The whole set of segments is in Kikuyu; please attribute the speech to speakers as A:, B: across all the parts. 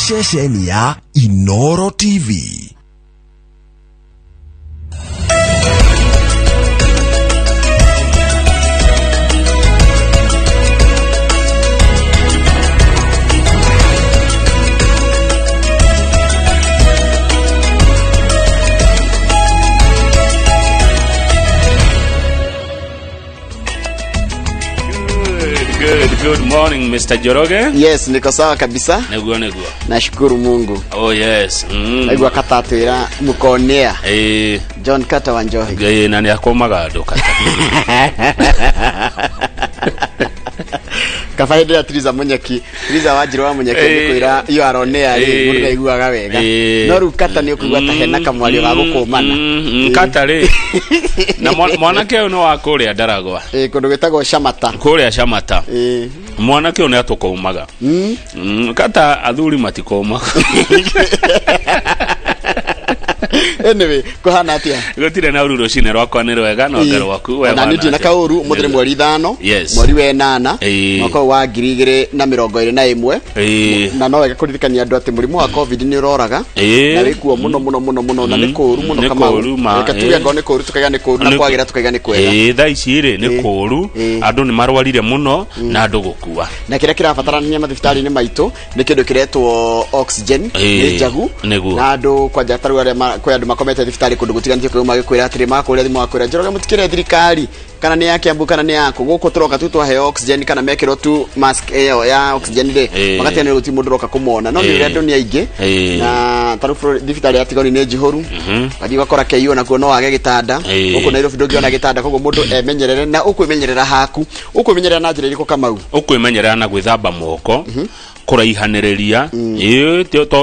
A: Ceceni ya Inoro TV.
B: Good, good morning, Mr. Njoroge.
C: Yes, niko sawa kabisa.
B: Niguo niguo.
C: Nashukuru Mungu.
B: Oh yes.
C: Naigua Kata atwira mukonea. John Kata wa Njohi.
B: Ngai na nĩ akomaga andũ kata.
C: Kaba hĩndĩ ya Triza Munyeki, Triza Wanjirũ wa Munyeki nĩ kwĩra you are on air rĩ, mũndũ ndaiguaga wega. No rĩu Kata nĩ ũkũigua ta hena kamwario ga gũkũmana.
B: Kata rĩ. Na mwanake ũyũ nĩ wa kũrĩa Ndaragwa.
C: Kũndũ gwĩtagwo Shamata.
B: Kũrĩa Shamata. Mwanake ũyũ nĩ atũkũmaga. Kata athuri matikũmaga.
C: Anyway, kũhana atĩa?
B: Gũtirĩ na ũru, rũcinĩ rwakwa nĩ rwega no nga rwaku we
C: Ona niĩ ndirĩ na
B: ũhana atĩa?
C: kaũru. Ũmũthĩ nĩ mweri 5, mweri wa 8, mwaka ũyũ wa 2021. Na no wega kũririkania andũ atĩ mũrimũ wa COVID nĩ ũroraga na wĩkuo mũno mũno mũno mũno na nĩ kũũru mũno.
B: Nĩ
C: Kamau.
B: kũũru ma,
C: Reke tuge angorwo nĩ kũũru tukaiga nĩ kũũru na kwagĩra tukaiga nĩ kwega.
B: Thaa ici rĩ nĩ kũũru, andũ nĩ marwarire mũno na andũ gũkua.
C: Na kĩrĩa kĩrabatarania mathibitarĩ-inĩ maitũ nĩ kĩndũ kĩretwo oxygen, nĩ njagu. Na andũ kwanja ta rĩu arĩa kwĩ andũ makomete thibitarĩ kũndũ gũtiganĩte, kwĩ magĩkwĩra atĩrĩ, makũrĩa thimũ makwĩra, "Njoroge, mũtikĩre thirikari kana nĩ ya Kiambu kana nĩ yaku gũkũ tũroka tu twaheo oxygen kana mekĩrwo tu mask ĩyo ya oxygen rĩ, magatiganĩrwo gũtirĩ mũndũ ũroka kũmona." No nĩ ũrĩa andũ nĩ aingĩ na ta rĩu thibitarĩ ya Tigoni nĩ njihũru, wathiĩ ũgakora KU nakuo no wage gĩtanda. Gũkũ Nairobi ndũngĩona gĩtanda, koguo mũndũ emenyerere. Na ũkwĩmenyerera haku, ũkwĩmenyerera na njĩra ĩrĩkũ, Kamau?
B: Ũkwĩmenyerera na gwĩthamba moko, kũraihanĩrĩria.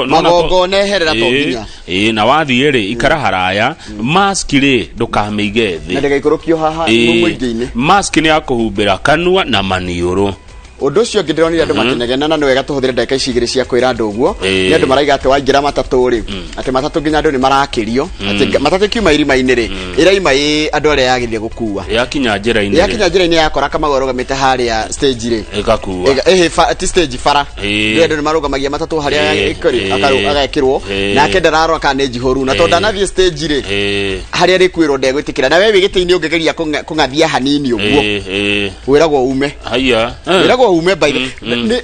C: Magongona eherera to nginya.
B: Na wathiĩ rĩ, ikara haraya. Mask rĩ, ndũkamĩige
C: Na
B: thĩ.
C: Ndĩgaikũrũkio haha mũingĩ-inĩ.
B: Mask nĩ ya kũhumbĩra kanua na maniũrũ.
C: Ũndũ ũcio ũngĩ ndĩronire andũ makĩnegena, na nĩ wega tũhũthĩre ndagĩka ici 2 cia kwĩra andũ ũguo, nĩ andũ maraiga atĩ waingĩra matatũ rĩ, atĩ matatũ nginya andũ nĩ marakĩrio, atĩ matatũ ĩkiuma irima-inĩ rĩ, ĩraima ĩ andũ arĩa yagĩrĩire gũkua.
B: Yakinya njĩra-inĩ rĩ,
C: Yakinya njĩra-inĩ yakora Kamau arũgamĩte harĩa stage rĩ,
B: ĩgakua.
C: Ĩhĩ, ti stage, bara. Nĩ andũ nĩ marũgamagia matatũ harĩa ĩkĩrĩ, agekĩrwo nake ndararora kana nĩ njihũru, na tondũ ndanathiĩ stage rĩ, harĩa rĩkuĩrwo ndegwĩtĩkĩra. Na we wĩ gĩtĩ-inĩ ũngĩgeria kũng'athia hanini ũguo, wĩragwo ume.
B: Haiya.
C: Wĩragwo ume. By the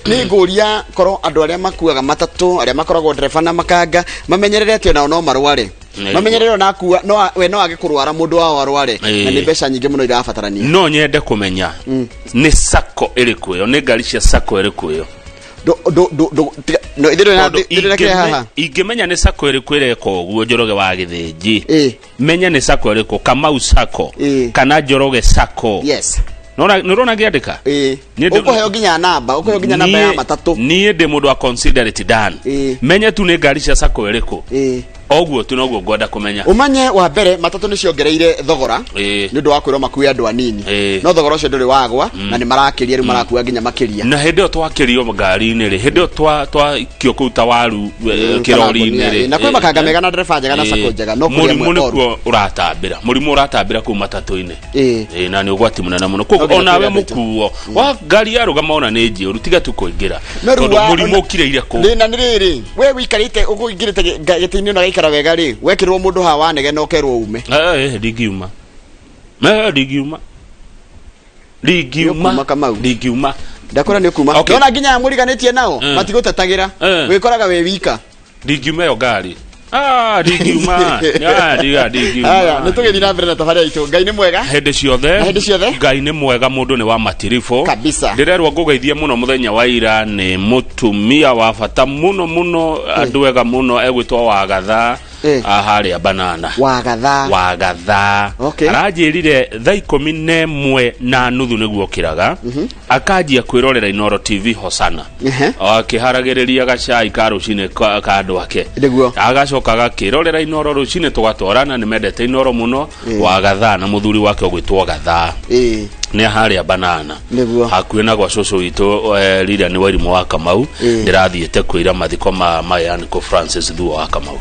C: nĩ ngũria korwo andũ arĩa makuaga matatũ, arĩa makoragwo ndereba na makanga, mamenyerere atĩ onao no marware. Mamenyerere ona akua no we no age kũrwara, mũndũ wao arware, na nĩ mbeca nyingĩ mũno irabatarania.
B: No nyende kũmenya nĩ sacco ĩrĩkũ ĩyo, nĩ ngari cia sacco ĩrĩkũ ĩyo.
C: No ithuĩ ndũrĩ na
B: Tondũ
C: ndũrĩ na kĩrĩa haha.
B: Ingĩmenya nĩ sacco ĩrĩkũ ĩreka ũguo, Njoroge wa Gĩthĩnji, menya nĩ sacco ĩrĩkũ, Kamau Sacco kana Njoroge Sacco. Nĩ ũrona ngĩandĩka?
C: Ũkũheo nginya namba, ũkũheo nginya namba ya matatũ.
B: Niĩ ndĩ mũndũ wa consider it done. Menye tu nĩ ngari cia sacco ĩrĩkũ. Oguo tu noguo ngwenda kũmenya.
C: Ũmanye wa mbere matatũ nĩ ciongereire thogora nĩ ũndũ wa kwĩrwo makue andũ anini, no thogora ũcio ndũrĩ wagwa na nĩ marakĩria rĩu, marakua nginya makĩria.
B: Na hĩndĩ ĩyo twakĩrio ngari-inĩ rĩ, hĩndĩ ĩyo twaikio kũu ta waru kĩrori-inĩ rĩ.
C: Na kwĩ makanga mega na ndereba njega na sacco njega, no kũrĩ
B: Mũrimũ
C: amwe oru.
B: Nĩkuo ũratambĩra, mũrimũ ũratambĩra kũu matatũ-inĩ. Na nĩ ũgwati mũnene mũno.
C: No
B: Koguo
C: nginya
B: onawe
C: twĩre andũ aitũ.
B: mũkuo wa ngari yarũgama ona nĩ njĩũru, tiga tu kũingĩra,
C: No rĩu
B: tondũ mũrimũ ũkirĩire kũu.
C: Thĩna nĩ rĩrĩ, we wĩikarĩte ũkũingĩrĩte gĩtĩ-inĩ na gaikara wega rĩ, wekĩrwo mũndũ haha wanegena ũkerwo ume.
B: Ndingiuma. Ndingiuma, ndingiuma.
C: Nĩũkuma, Kamau.
B: Ndingiuma.
C: Ndakora nĩ ũkuma. Ndona nginya aya mũriganĩtie nao matigũtetagĩra, wĩkoraga wĩ wika.
B: Ndingiuma ĩyo ngari. Ah, ndingiuma. Ah, ndingiuma.
C: Aya, nĩ tũgĩthiĩ na mbere na tabarĩra itũ. Ngai nĩ mwega.
B: Hĩndĩ ciothe.
C: Na hĩndĩ ciothe.
B: Ngai nĩ mwega, mũndũ nĩ wa matiribũ.
C: Kabisa.
B: Ndĩrerwo ngũgeithie mũno mũthenya wa ira nĩ mũtumia wa bata mũno mũno, andũ ega mũno, egwĩtwo Wagatha. Harĩa Banana.
C: Wagatha.
B: Wagatha. Aranjĩrire thaa 11:30 nĩguo okĩraga, akanjia kwĩrorera Inoro TV Hosana, akĩharagĩrĩria gacai ka rũcinĩ ka andũ ake. Agacoka agakĩrorera Inoro rũcinĩ, tũgatwarana, nĩ mendete Inoro mũno. Wagathaa na mũthuri wake ũgwĩtwo Gathaa, nĩ harĩa Banana, hakuhĩ na gwa cũcũ witũ, Lilian Wairimũ wa Kamau. Ndĩrathiĩte kwĩra mathiko ma my uncle Francis Thuo wa Kamau.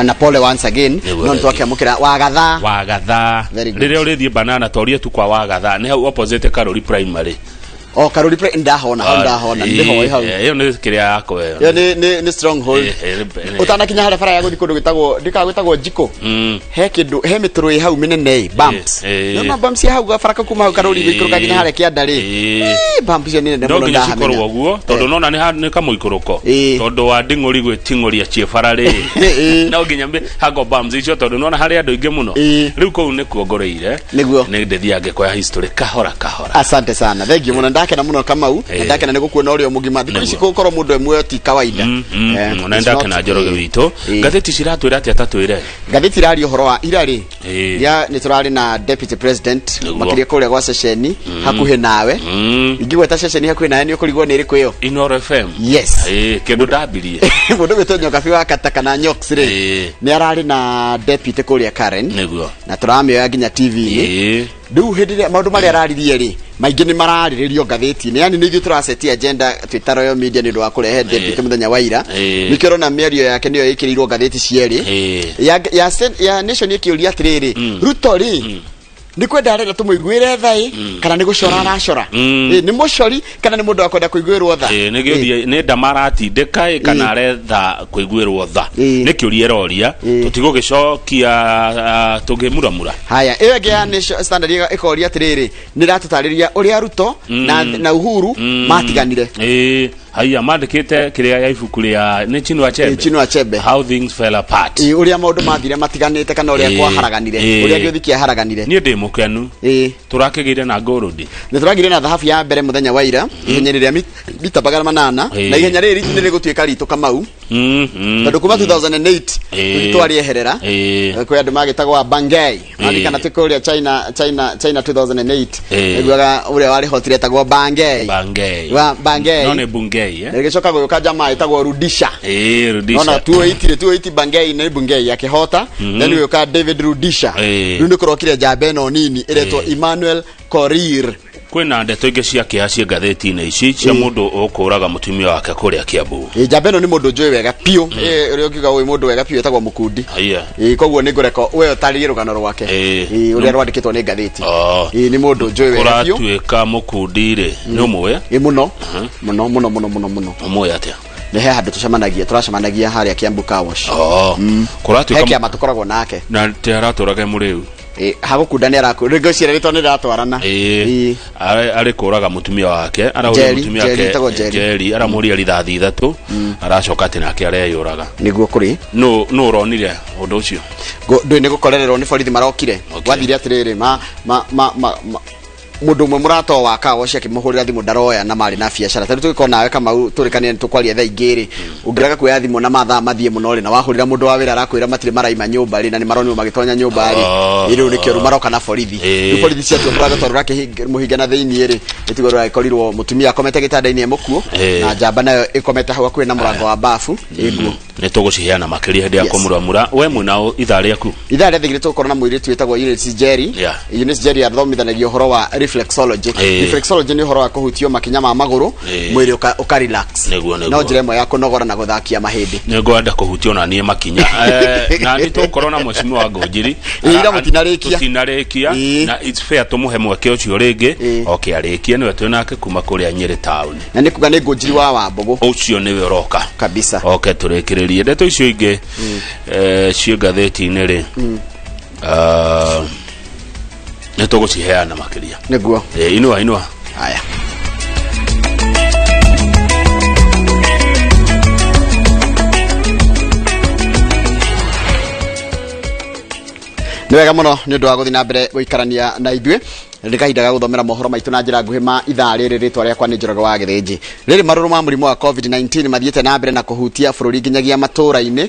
C: Na pole once again. No nĩ twakĩamũkĩra Wagathaa.
B: Wagathaa.
C: Very good.
B: Rĩrĩa ũrĩthiĩ Banana, torie tu kwa Wagathaa, nĩ hau opposite Karori Primary.
C: O Karuri ndahona hau, ndahona ndĩhoe hau.
B: Ĩyo nĩ kĩrĩa yakwa ĩyo.
C: Ĩyo nĩ stronghold. Ũtanakinya harĩa bara ya gũthiĩ kũndũ gwĩtagwo ndikaga gwĩtagwo njiko, he kĩndũ, he mĩtũrũ ĩ hau mĩnene ĩ bumps. Nĩwona bumps ya hau gabara kau kuma hau Karũri gũikũrũka nginya harĩa kĩanda rĩ? Bumps icio nĩ nene
B: no
C: mũno.
B: Nginya cikorwo
C: Ndahamenya.
B: ũguo tondũ nona nĩ kamũikũrũko. Tondũ wa nding'ũri gwĩting'ũria ciĩ bara rĩ, no nginya hago bumps icio tondũ nona harĩ andũ aingĩ mũno. Rĩu kũu nĩkuo ngũrĩire. Nĩ ndĩthiaga ngĩkoya history kahora kahora.
C: Asante sana, thank you mũno, ndakena mũno Kamau, na ndakena nĩ gũkuona ũrĩ o mũgima thikũ ici. Gũkorwo mũndũ e muoyo ti kawaida.
B: Na
C: It's
B: ndakena. Njoroge witũ, ngathĩti ciratwĩra atĩa? Ta twĩre.
C: Ngathĩti iraria ũhoro wa ira rĩ, ya nĩ tũrarĩ na deputy president. Makĩria kũrĩa gwa ceceni hakuhĩ nawe. Ingĩgweta ceceni hakuhĩ nawe nĩ ũkũrigwo nĩ ĩrĩkũ ĩyo.
B: Inoro FM.
C: Yes.
B: Kĩndũ ndambirie.
C: Mũndũ gwĩtwo Nyokabi wa Kata kana Nyox rĩ, nĩ ararĩ na deputy kũrĩa Karen. Na tũramĩoya nginya TV-inĩ. Rĩu hĩndĩ ĩrĩa maũndũ marĩa araririe rĩ, maingĩ nĩ mararĩrĩrio ngathĩti-inĩ, yani nĩ ithuĩ tũracetia agenda twĩ ta Royal Media nĩ ũndũ wa kũrehe deputy mũthenya wa ira. Nĩkĩo ũrona mĩario yake nĩyo ĩkĩrĩirwo ngathĩti cierĩ. Ya Nation ĩkĩũria atĩrĩrĩ, Ruto rĩ, nĩ kwenda arenda tũmũiguĩre tha ĩ, kana nĩ gũcora aracora? Nĩ mũcori kana nĩ mũndũ wa kwenda kũiguĩrwo tha?
B: Nĩ gĩũria, nĩ ndama aratindĩka ĩ, kana aretha kũiguĩrwo tha? Nĩ kĩũria ĩroria. Tũtigũgĩcokia tũngĩmuramura.
C: Haya, ĩyo ĩngĩ ya Nation Standard ĩkoria atĩrĩrĩ, nĩ ĩratũtarĩria ũrĩa Ruto na Uhuru matiganire.
B: Haiya, mandĩkĩte kĩrĩa ya ibuku rĩa nĩ Chinua Achebe.
C: Chinua Achebe.
B: How Things Fell Apart.
C: Ũrĩa maũndũ mathire matiganĩte kana ũrĩa kwaharaganire, ũrĩa gĩũthi kĩaharaganire.
B: Niĩ ndĩ mũkenu. Tũrakĩgĩire na gold.
C: Nĩ tũragire na thahabu ya mbere mũthenya wa ira ihenya rĩrĩa mita 800. Na ihenya rĩrĩ nĩ rĩgũtuĩka ritũ, Kamau, tondũ kuma 2008 twarĩeherera. Kwĩ andũ magĩtagwo Bangei maririkana twĩ kũrĩa China 2008. Naiguaga ũrĩa warĩhotire etagwo Bangei.
B: Bangei.
C: Wa Bangei.
B: No nĩ Bungei, eh?
C: Na gĩcoka gũgĩũka jamaa ĩtagwo Rudisha.
B: Rudisha.
C: Nona 280 280, Bangei nĩ Bungei akĩhota, then gũgĩũka David Rudisha. Rĩu nĩ kũrokire njamba ĩno nini ĩretwo Emmanuel Korir.
B: Kwĩna ndeto ingĩ cia kĩeha ciĩ ngathĩti-inĩ ici cia mũndũ ũkũraga mũtumia wake kũrĩa Kiambu.
C: Njamba ĩno nĩ mũndũ njũĩ wega biũ. Ũrĩa ũngiuga ũĩ mũndũ wega biũ etagwo Mũkundi. Koguo nĩ ngũreka we ũtarĩrie rũgano rwake. Ũrĩa rwandĩkĩtwo nĩ ngathĩti. Nĩ mũndũ njũĩ wega biũ.
B: Kũratuĩka Mũkundi rĩ, nĩ ũmũĩ?
C: Mũno mũno mũno mũno mũno mũno.
B: Ũmũĩ atĩa?
C: Nĩ he handũ tũcemanagia, tũracemanagia harĩa Kiambu Car Wash. He
B: Kũratuĩka
C: kĩama tũkoragwo nake.
B: Na tĩ aratũrage mũrĩu?
C: Hagũkunda nĩ araku ngwĩciria rĩtwa nĩ rĩratwarana.
B: Arĩ kũraga mũtumia wake, arahũrire
C: Njeri,
B: mũtumia
C: Njeri,
B: wake.
C: ĩtagwo Njeri.
B: Njeri, aramũria rithathi 3, aracoka atĩ nake areyũraga.
C: Nĩguo kũrĩ.
B: Nũ ũronire ũndũ ũcio?
C: Ndũĩ nĩ gũkorererwo nĩ borithi marokire. Gwathire atĩrĩrĩ, ma mũndũ ũmwe mũrata wa car wash akĩmũhũrĩra thimũ ndaroya, na marĩ na biacara. Tarĩu tũgĩkorwo nawe Kamau tũrĩkanĩre nĩ tũkwaria thaa ingĩ rĩ, ũngĩrega kuoya thimũ na mathaa mathiĩ mũno rĩ, na wahũrĩra mũndũ wa wĩra arakwĩra matirĩ maraima nyũmba rĩ, na nĩ maronirwo magĩtonya nyũmba rĩ. Rĩu nĩkĩo rĩu maroka na borithi. Rĩu borithi ciatua mũrango tondũ rũrakĩmũhinga na thĩiniĩ rĩ, ĩtigwo rũragĩkorirwo mũtumia akomete gĩtanda-inĩ e mũkuũ, na njamba nayo ĩkomete hau hakuhĩ na mũrango wa bafu ĩnguo.
B: Nĩ tũgũciheana makĩria hĩndĩ ya kũmuramura. We mwĩnao ithaa rĩaku.
C: Ithaa rĩa thigiri tũgũkorwo na mũirĩtu wĩtagwo Eunice Njeri. Eunice Njeri athomithanagia ũhoro wa reflexology. Reflexology nĩ ũhoro wa kũhutio makinya ma magũrũ, mwĩrĩ ũka relax.
B: Nĩguo.
C: No njĩra ĩmwe ya kũnogora na gũthakia mahĩndĩ.
B: Nĩ ngwenda kũhutio na niĩ makinya. Na nĩ tũgũkorwo na mheshimiwa wa Ngũnjiri.
C: Ira mũtinarĩkia.
B: Tũtinarĩkia. Na it's fair tũmũhe mweke ũcio rĩngĩ. Oke arĩkie, nĩwe twĩ nake kuma kũrĩa Nyĩrĩ town.
C: Na nĩ kuga nĩ Ngũnjiri wa Wambũgũ.
B: Ũcio nĩwe ũroka.
C: Kabisa.
B: Oke tũrĩkĩrĩrie ndeto icio ingĩ ciĩ ngathĩti-inĩ rĩ. Ah, nĩ tũgũciheana makĩria.
C: Nĩguo.
B: Inua inua.
C: Haya. Nĩ wega mũno nĩ ũndũ wa gũthiĩ na mbere gũikarania na ithuĩ. Nĩ kahinda ga gũthomera mohoro maitũ na njĩra nguhĩ ma ithaa rĩrĩ. Rĩtwa rĩakwa nĩ Njoroge wa Gĩthĩnji. Rĩrĩ marũrũ ma mũrimũ wa COVID-19 mathiĩte na mbere na kũhutia bũrũri nginyagia matũũra-inĩ.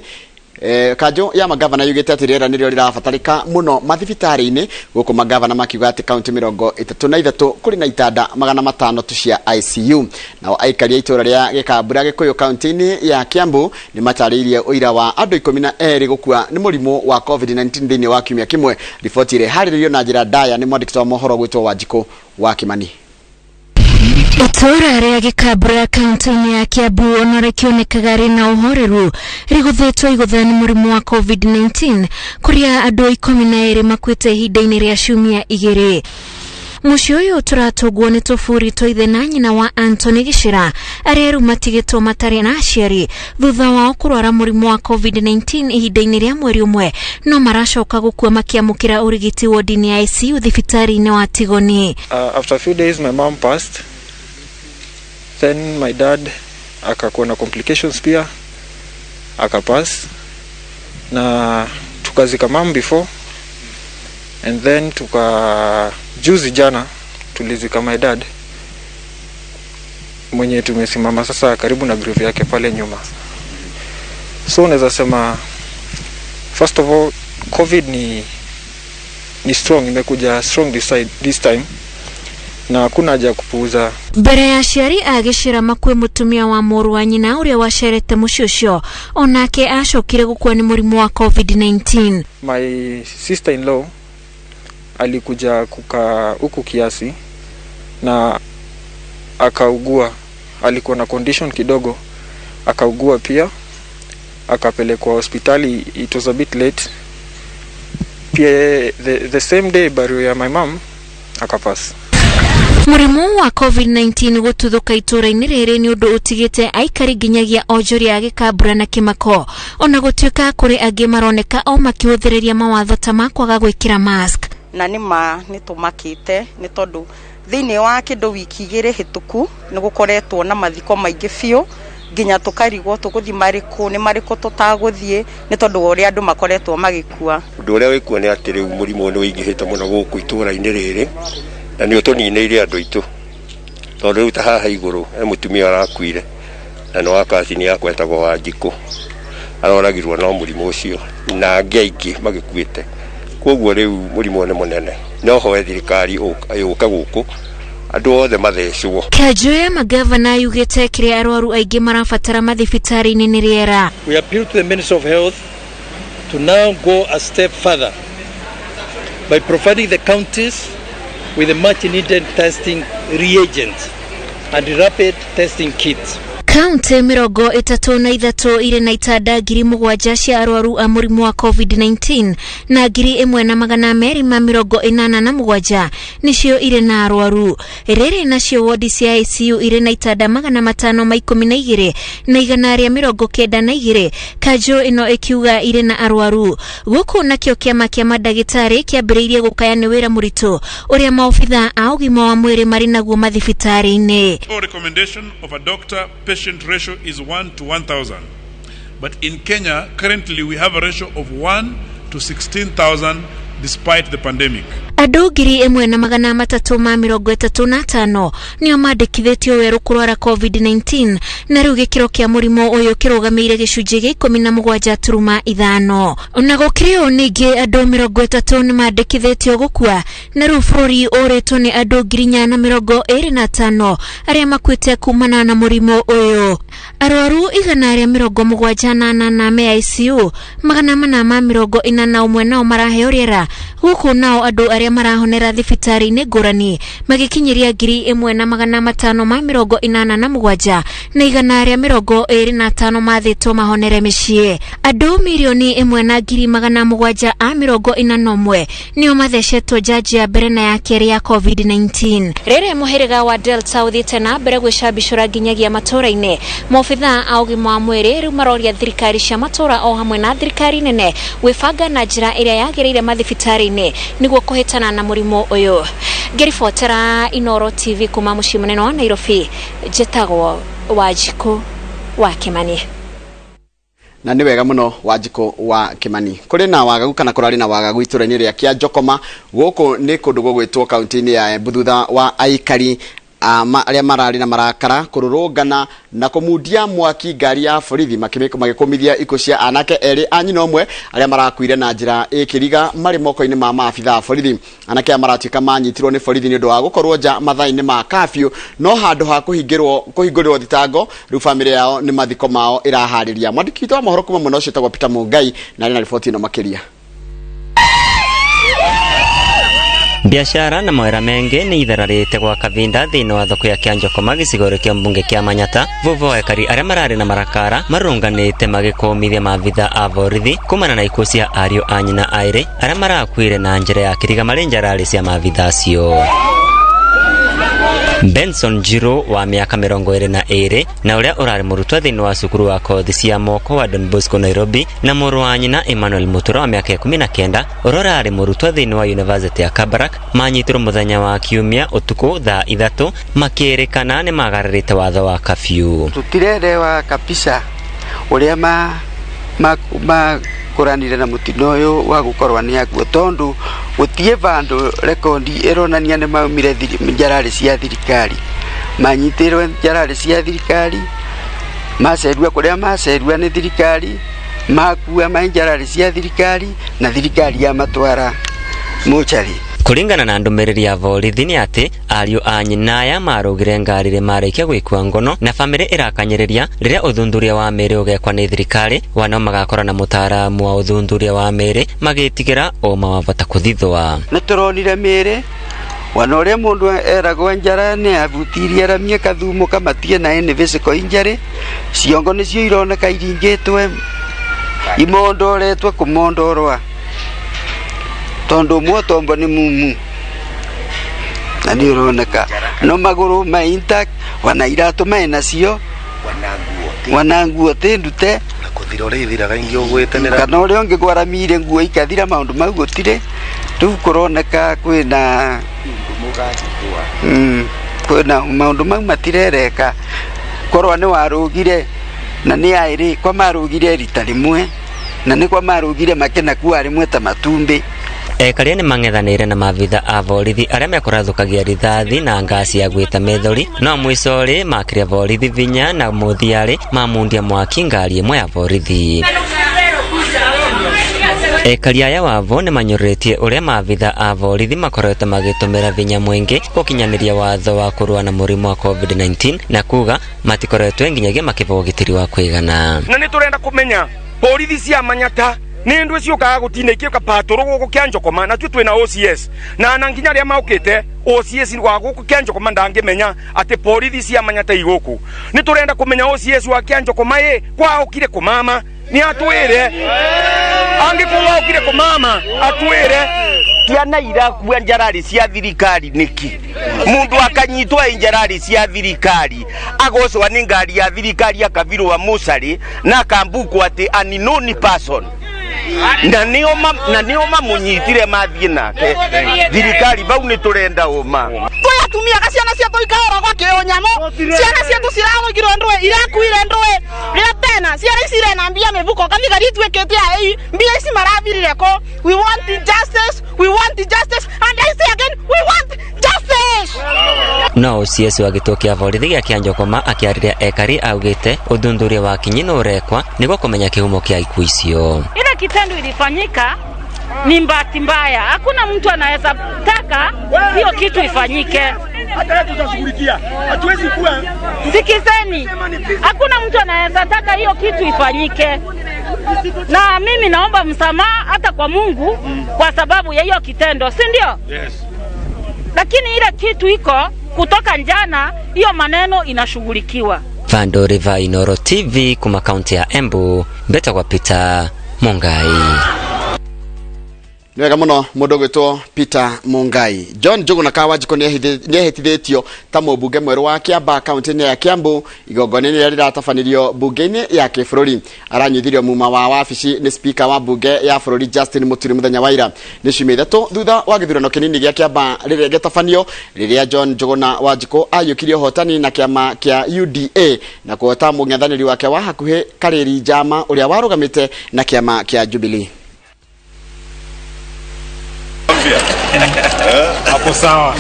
C: Kanjũ ya magavana yugĩte atĩ rĩera nĩrĩo rĩrabatarĩka mũno mathibitarĩ-inĩ, gũkũ magavana makiuga atĩ kaunti 33 kũrĩ na itanda 500 tu cia ICU. Nao aikari a itũũra rĩa Gĩkambura Gĩkũyũ kaunti-inĩ ya Kiambu nĩ matarĩirie ũira wa andũ 12 gũkua nĩ mũrimũ wa COVID-19 thĩinĩ wa kiumia kĩmwe. Riboti ĩrĩa ĩharĩrĩirio na njĩra ndaya nĩ mwandĩki wa mohoro gwĩtwo Wanjikũ wa Kimani.
D: Itũũra rĩa Gĩkambura kaunti-inĩ ya Kiambu ona rĩkĩonekaga rĩna ũhoreru rĩgũthĩtwo igũtha nĩ mũrimũ wa COVID-19, kũrĩa andũ 12 makuĩte ihinda-inĩ rĩa ciumia 2. Mũciĩ ũyũ tũratũngwo nĩ tũburi twa ithe na nyina wa Anthony Gĩcĩra arĩa rĩu matigĩtwo matarĩ na aciari thutha wao kũrwara mũrimũ wa COVID-19 ihinda-inĩ rĩa mweri ũmwe, no maracoka gũkua makĩamũkĩra ũrigiti wodi-inĩ ya ICU thibitarĩ-inĩ wa Tigoni.
E: After a few days my mom passed, then my dad akakuwa na complications pia akapass, na tukazika mom before, and then tuka juzi jana tulizika my dad mwenye tumesimama sasa karibu na grave yake pale nyuma. So unaweza sema first of all COVID ni strong, imekuja strong this side, this time, na hakuna haja ya kupuuza.
D: Mbere ya aciari a Gĩcĩra makue, mũtumia wa mũrũ wa nyina ũrĩa wacerete mũciĩ ũcio onake acokire gũkua nĩ mũrimũ wa COVID-19.
E: My sister in law alikuja kukaa huku kiasi na akaugua, alikuwa na condition kidogo, akaugua pia, akapelekwa hospitali. It was a bit late pia the same day burial ya my mom akapass.
D: Mũrimũ wa COVID-19 gũtuthũka itũũra-inĩ rĩrĩ nĩ ũndũ ũtigĩte aikari nginyagia onjoria a gĩkambura na kĩmako, ona gũtuĩka kũrĩ angĩ maroneka o makĩhũthĩrĩria mawatho ta ma kwaga gwĩkĩra mask.
F: Na nĩ ma nĩ tũmakĩte nĩ tondũ thĩinĩ wa kĩndũ wiki igĩrĩ hĩtũku nĩ gũkoretwo na mathiko maingĩ biũ, nginya tũkarigwo tũgũthiĩ marĩkũ, nĩ marĩkũ tũtagũthiĩ, nĩ tondũ wa ũrĩa andũ makoretwo magĩkua.
G: Ũndũ ũrĩa wĩkuo nĩ atĩ rĩu mũrimũ nĩ ũingĩhĩte mũno gũkũ itũũra-inĩ rĩrĩ, na nĩ ũtũninĩire andũ aitũ, tondũ rĩu ta haha igũrũ he mũtumia arakuire na nĩ wa kacini yakwa etagwo Wanjikũ, aroragirwo no mũrimũ ũcio na angĩ aingĩ magĩkuĩte. Koguo rĩu mũrimũ nĩ mũnene, no hoe thirikari yũke gũkũ andũ othe mathecwo.
D: Kanjũ ya magavana yugĩte kĩrĩa arwaru aingĩ marabatara mathibitarĩ-inĩ nĩ rĩera.
H: We appeal to the Minister of Health to now go a step further by providing the counties with the much needed testing reagents and rapid testing kits.
D: Kaunti 33 irĩ na itanda 7,000 cia arwaru a mũrimũ wa COVID-19 na 1,287 nĩcio irĩ na arwaru. Rĩrĩ nacio wodi cia ICU irĩ na itanda 512 na 192, kanjũ ĩno ĩkiuga irĩ na arwaru. Gũkũ nakĩo kĩama kĩa mandagĩtarĩ kĩambĩrĩirie gũkaya nĩ wĩra mũritũ ũrĩa maobitha a ũgima wa mwĩrĩ marĩ naguo mathibitarĩ-inĩ.
I: Recommendation of a doctor patient ratio is 1 to 1,000. But in Kenya, currently we have a ratio of 1 to 16,000 despite the pandemic.
D: Andũ 1,335 nĩo mandĩkithĩtio werũ kũrwara COVID-19, na rĩu gĩkĩro kĩa mũrimũ ũyũ kĩrũgamĩire gĩcunjĩ gĩa 17.5. Ona gũkĩrĩ ũũ ningĩ andũ 30 nĩ mandĩkithĩtio gũkua, na rĩu bũrũri ũrĩtwo nĩ andũ 4,025 arĩa makuĩte kumana na mũrimũ ũyũ. Arwaru 178 me ICU, 441 nao maraheo rĩera, gũkũ nao andũ arĩa marahonera thibitarĩ-inĩ ngũrani magĩkinyĩria 1,587 na 125 mathĩtwo mahonere mĩciĩ. Andũ 1,741 nĩo mathecetwo njanjo ya mbere na ya kerĩ ya COVID-19. Rĩrĩa mũhĩrĩga wa Delta ũthiĩte na mbere gwĩcambicũra nginyagia matũũra-inĩ, maobitha a ũgima wa mwĩrĩ rĩu maroria thirikari cia matũũra o hamwe na thirikari nene gwĩbanga na njĩra ĩrĩa yagĩrĩire mathibitarĩ-inĩ nĩguo kũhĩtana na mũrimũ ũyũ. Ngĩribotera Inooro TV kuma mũciĩ mũnene wa Nairobi, njĩtagwo Wanjikũ wa Kĩmani.
C: Na nĩ wega mũno Wanjikũ wa Kĩmani. Kũrĩ na wagagu kana kũrarĩ na wagagu itũũra-inĩ rĩa Kĩanjokoma, gũkũ nĩ kũndũ gũgwĩtwo kaunti-inĩ ya Embu, thutha wa aikari arĩa mararĩ na marakara kũrũrũngana na kũmundia mwaki ngari ya borithi magĩkũmithia ikuũ cia anake erĩ a nyina ũmwe arĩa marakuire na njĩra ĩkĩriga marĩ moko-inĩ ma maabitha a borithi. Anake aya maratuĩka manyitirwo nĩ borithi nĩ ũndũ wa gũkorwo nja mathaa-inĩ ma kafyu, no handũ ha kũhingũrĩrwo thitango rĩu bamĩrĩ yao nĩ mathiko mao ĩraharĩria. Mwandĩki witũ wa mohoro kuma mwena ũcio etagwo Peter Mungai na arĩ na riboti ĩno makĩria.
J: Biashara na mawĩra mengĩ nĩ ithararĩte gwa kavinda thĩinĩ wa thoko ya Kĩanjokoma gĩcigo kĩa mbunge kĩa Manyata, vuva wa aikari arĩa mararĩ na marakara marũnganĩte magĩkũmithia maabitha a borithi kumana na ikuũ cia ariũ a nyina aĩrĩ arĩa marakuire na njĩra ya kĩriga marĩ njararĩ cia maabitha acio. Benson Njiru wa mĩaka 22 na ũrĩa ũrarĩ mũrutwo thĩinĩ wa cukuru wa kothi cia moko wa Don Bosco Nairobi, na mũrũ wa nyina Emmanuel Mutura wa mĩaka 19 ũrĩa ũrarĩ mũrutwo thĩinĩ wa University ya Kabarak, manyitirwo mũthenya wa Kiumia ũtukũ thaa 3 makĩrĩkana nĩ magararĩte watho wa kabiũ.
K: Tũtirerewa kabisa ũrĩa makũranire na mũtino ũyũ wa gũkorwo nĩ akuo, tondũ gũtiĩ vandũ rekondi ĩronania nĩ maumire njararĩ cia thirikari, manyitĩrwo njararĩ cia thirikari, macerua kũrĩa macerua nĩ thirikari, makua mai njararĩ cia thirikari na thirikari ya matwara mochari.
J: Kũringana na ndũmĩrĩri ya borithi nĩ atĩ ariũ a nyina aya marũgire ngari rĩ marĩkia gwĩkua ngono, na bamĩrĩ ĩrakanyĩrĩria rĩrĩa ũthuthuria wa mĩĩrĩ ũgekwa nĩ thirikari, wana magakora na mũtaaramu wa ũthuthuria wa mĩĩrĩ magĩtigĩra ũma wa bata kũthithwa.
K: Nĩ tũronire mĩĩrĩ wana ũrĩa mũndũ eragwo njara nĩ abutirie aramie kathumo kamatie na any physical injury, ciongo nĩcio ironeka iringĩtwe imondoretwe kũmondorwa tondu mwotombo ni mumu na ni uroneka no maguru ma intact wana iratu mai nacio wana nguo ti ndute
L: na kuthira uria ithiraga ingi ugwitanira
K: kana uria ungi gwaramire nguo ikathira maundu mau gutire. Riu kuroneka kwina maundu mau matirereka korwa ni warugire na ni airi kwa marugire rita rimwe na ni kwa marugire makena kuwa rimwe ta matumbi.
J: Ekaria nĩ mang'ethanĩire na maabitha a borithi arĩa mekũrathũkagia rithathi na ngasi ya gwĩta methori, no mwico-rĩ makĩria borithi vinya na mũthiarĩ mamundia mwaki ngari ĩmwe ya borithi. Ekaria aya wavo nĩ manyũrũrĩtie ũrĩa maabitha a borithi makoretwo magĩtũmĩra vinya mũingĩ gũkinyanĩria watho wa kũrũa na mũrimũ wa COVID-19 na kuga matikoretwo nginyagia makĩbeo ũgitĩri wa kũigana.
M: Na nĩ tũrenda kũmenya borithi cia Manyata nĩ ndũ ciũkaga gũtinda ikĩũka patũrũ gũkũ kĩa Njokoma, na tuĩ twĩna OCS na nginya arĩa maũkĩte OCS wa gũkũ kĩa Njokoma ndangĩmenya atĩ borithi cia Manyata igũkũ. Nĩ tũrenda kũmenya OCS wa kĩa Njokoma ĩ kwaũkire kũmama nĩ atwĩre, angĩkorwo aũkire kũmama atwĩre.
N: Ciana irakua njararĩ cia thirikari nĩkĩ? Mũndũ akanyitwo njararĩ cia thirikari agocwa nĩ ngari ya thirikari akavirwa mocarĩ na akambukwo atĩ unknown person na nĩo mamunyitire mathiĩ nake thirikari. Bau nĩ tũrenda ũma.
O: Twĩ atumia ga ciana ciatũ ikaoragwo kĩo nyamũ, ciana ciatũ cirarũgirwo ndũĩ, irakuire ndũĩ rĩa tena, ciana ici irena mbia mĩbuko kathigari ituĩkĩte ai mbia ici marathirire kũ. We want justice, we want justice, and I say again, we want justice.
J: No OCS wa gĩtuo kĩa borithi gĩa Kĩanjokoma akĩarĩria ekari augĩte ũthuthuria wa kinyi nĩ ũrekwa nĩguo kũmenya kĩhumo kĩa ikuũ icio.
P: Ile kitendo ilifanyika ni bahati mbaya, hakuna mtu anaweza taka hiyo kitu ifanyike.
M: Hata tutashughulikia, hatuwezi kuwa.
P: Sikizeni, hakuna mtu anaweza taka hiyo kitu ifanyike, na mimi naomba msamaha hata kwa Mungu kwa sababu ya hiyo kitendo, si ndio?
M: Yes.
P: Lakini ile kitu iko kutoka njana, hiyo maneno inashughulikiwa.
J: Vandori va Inoro TV kuma kaunti ya Embu, mbeta kwa Peter Mungai.
C: Nĩ wega mũno mũndũ ũgwĩtwo Peter Mungai. John Njuguna Kawanjikũ nĩehĩtithĩtio ta mũmbunge mwerũ wa Kiambaa kaunti-inĩ ya Kiambu igongona-inĩ rĩrĩa rĩratabanĩrio mbunge-inĩ ya kĩbũrũri. Aranyithirio muma wa wabici nĩ speaker wa mbunge ya bũrũri Justin Muturi mũthenya wa ira. Nĩ ciumia 3 thutha wa gĩthurano kĩnini gĩa Kiambaa rĩrĩa gĩtabanio rĩrĩa John Njuguna Wanjikũ aiyũkirie ũhotani na kĩama kĩa UDA na kũhota mũng'ethanĩri wake wa hakuhĩ Karĩri Njama ũrĩa warũgamĩte na kĩama kĩa Jubilee.
I: Hapo sawa.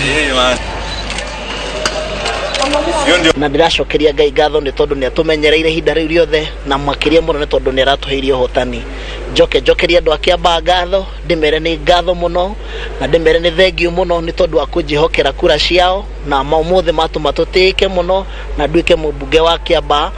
Q: Na ndĩracokeria Ngai ngatho nĩ tondũ nĩ atũmenyereire ihinda rĩu rĩothe, na makĩria mũno nĩ tondũ nĩ aratũheire ũhotani. Njoke njokerie andũ a Kiambaa ngatho, ndĩmere nĩ ngatho mũno na ndĩmere nĩ thengiũ mũno nĩ tondũ wa kũnjĩhokera kura ciao, na ũmũthĩ matũma tũtĩĩke mũno na nduĩke mũmbunge wa Kiambaa,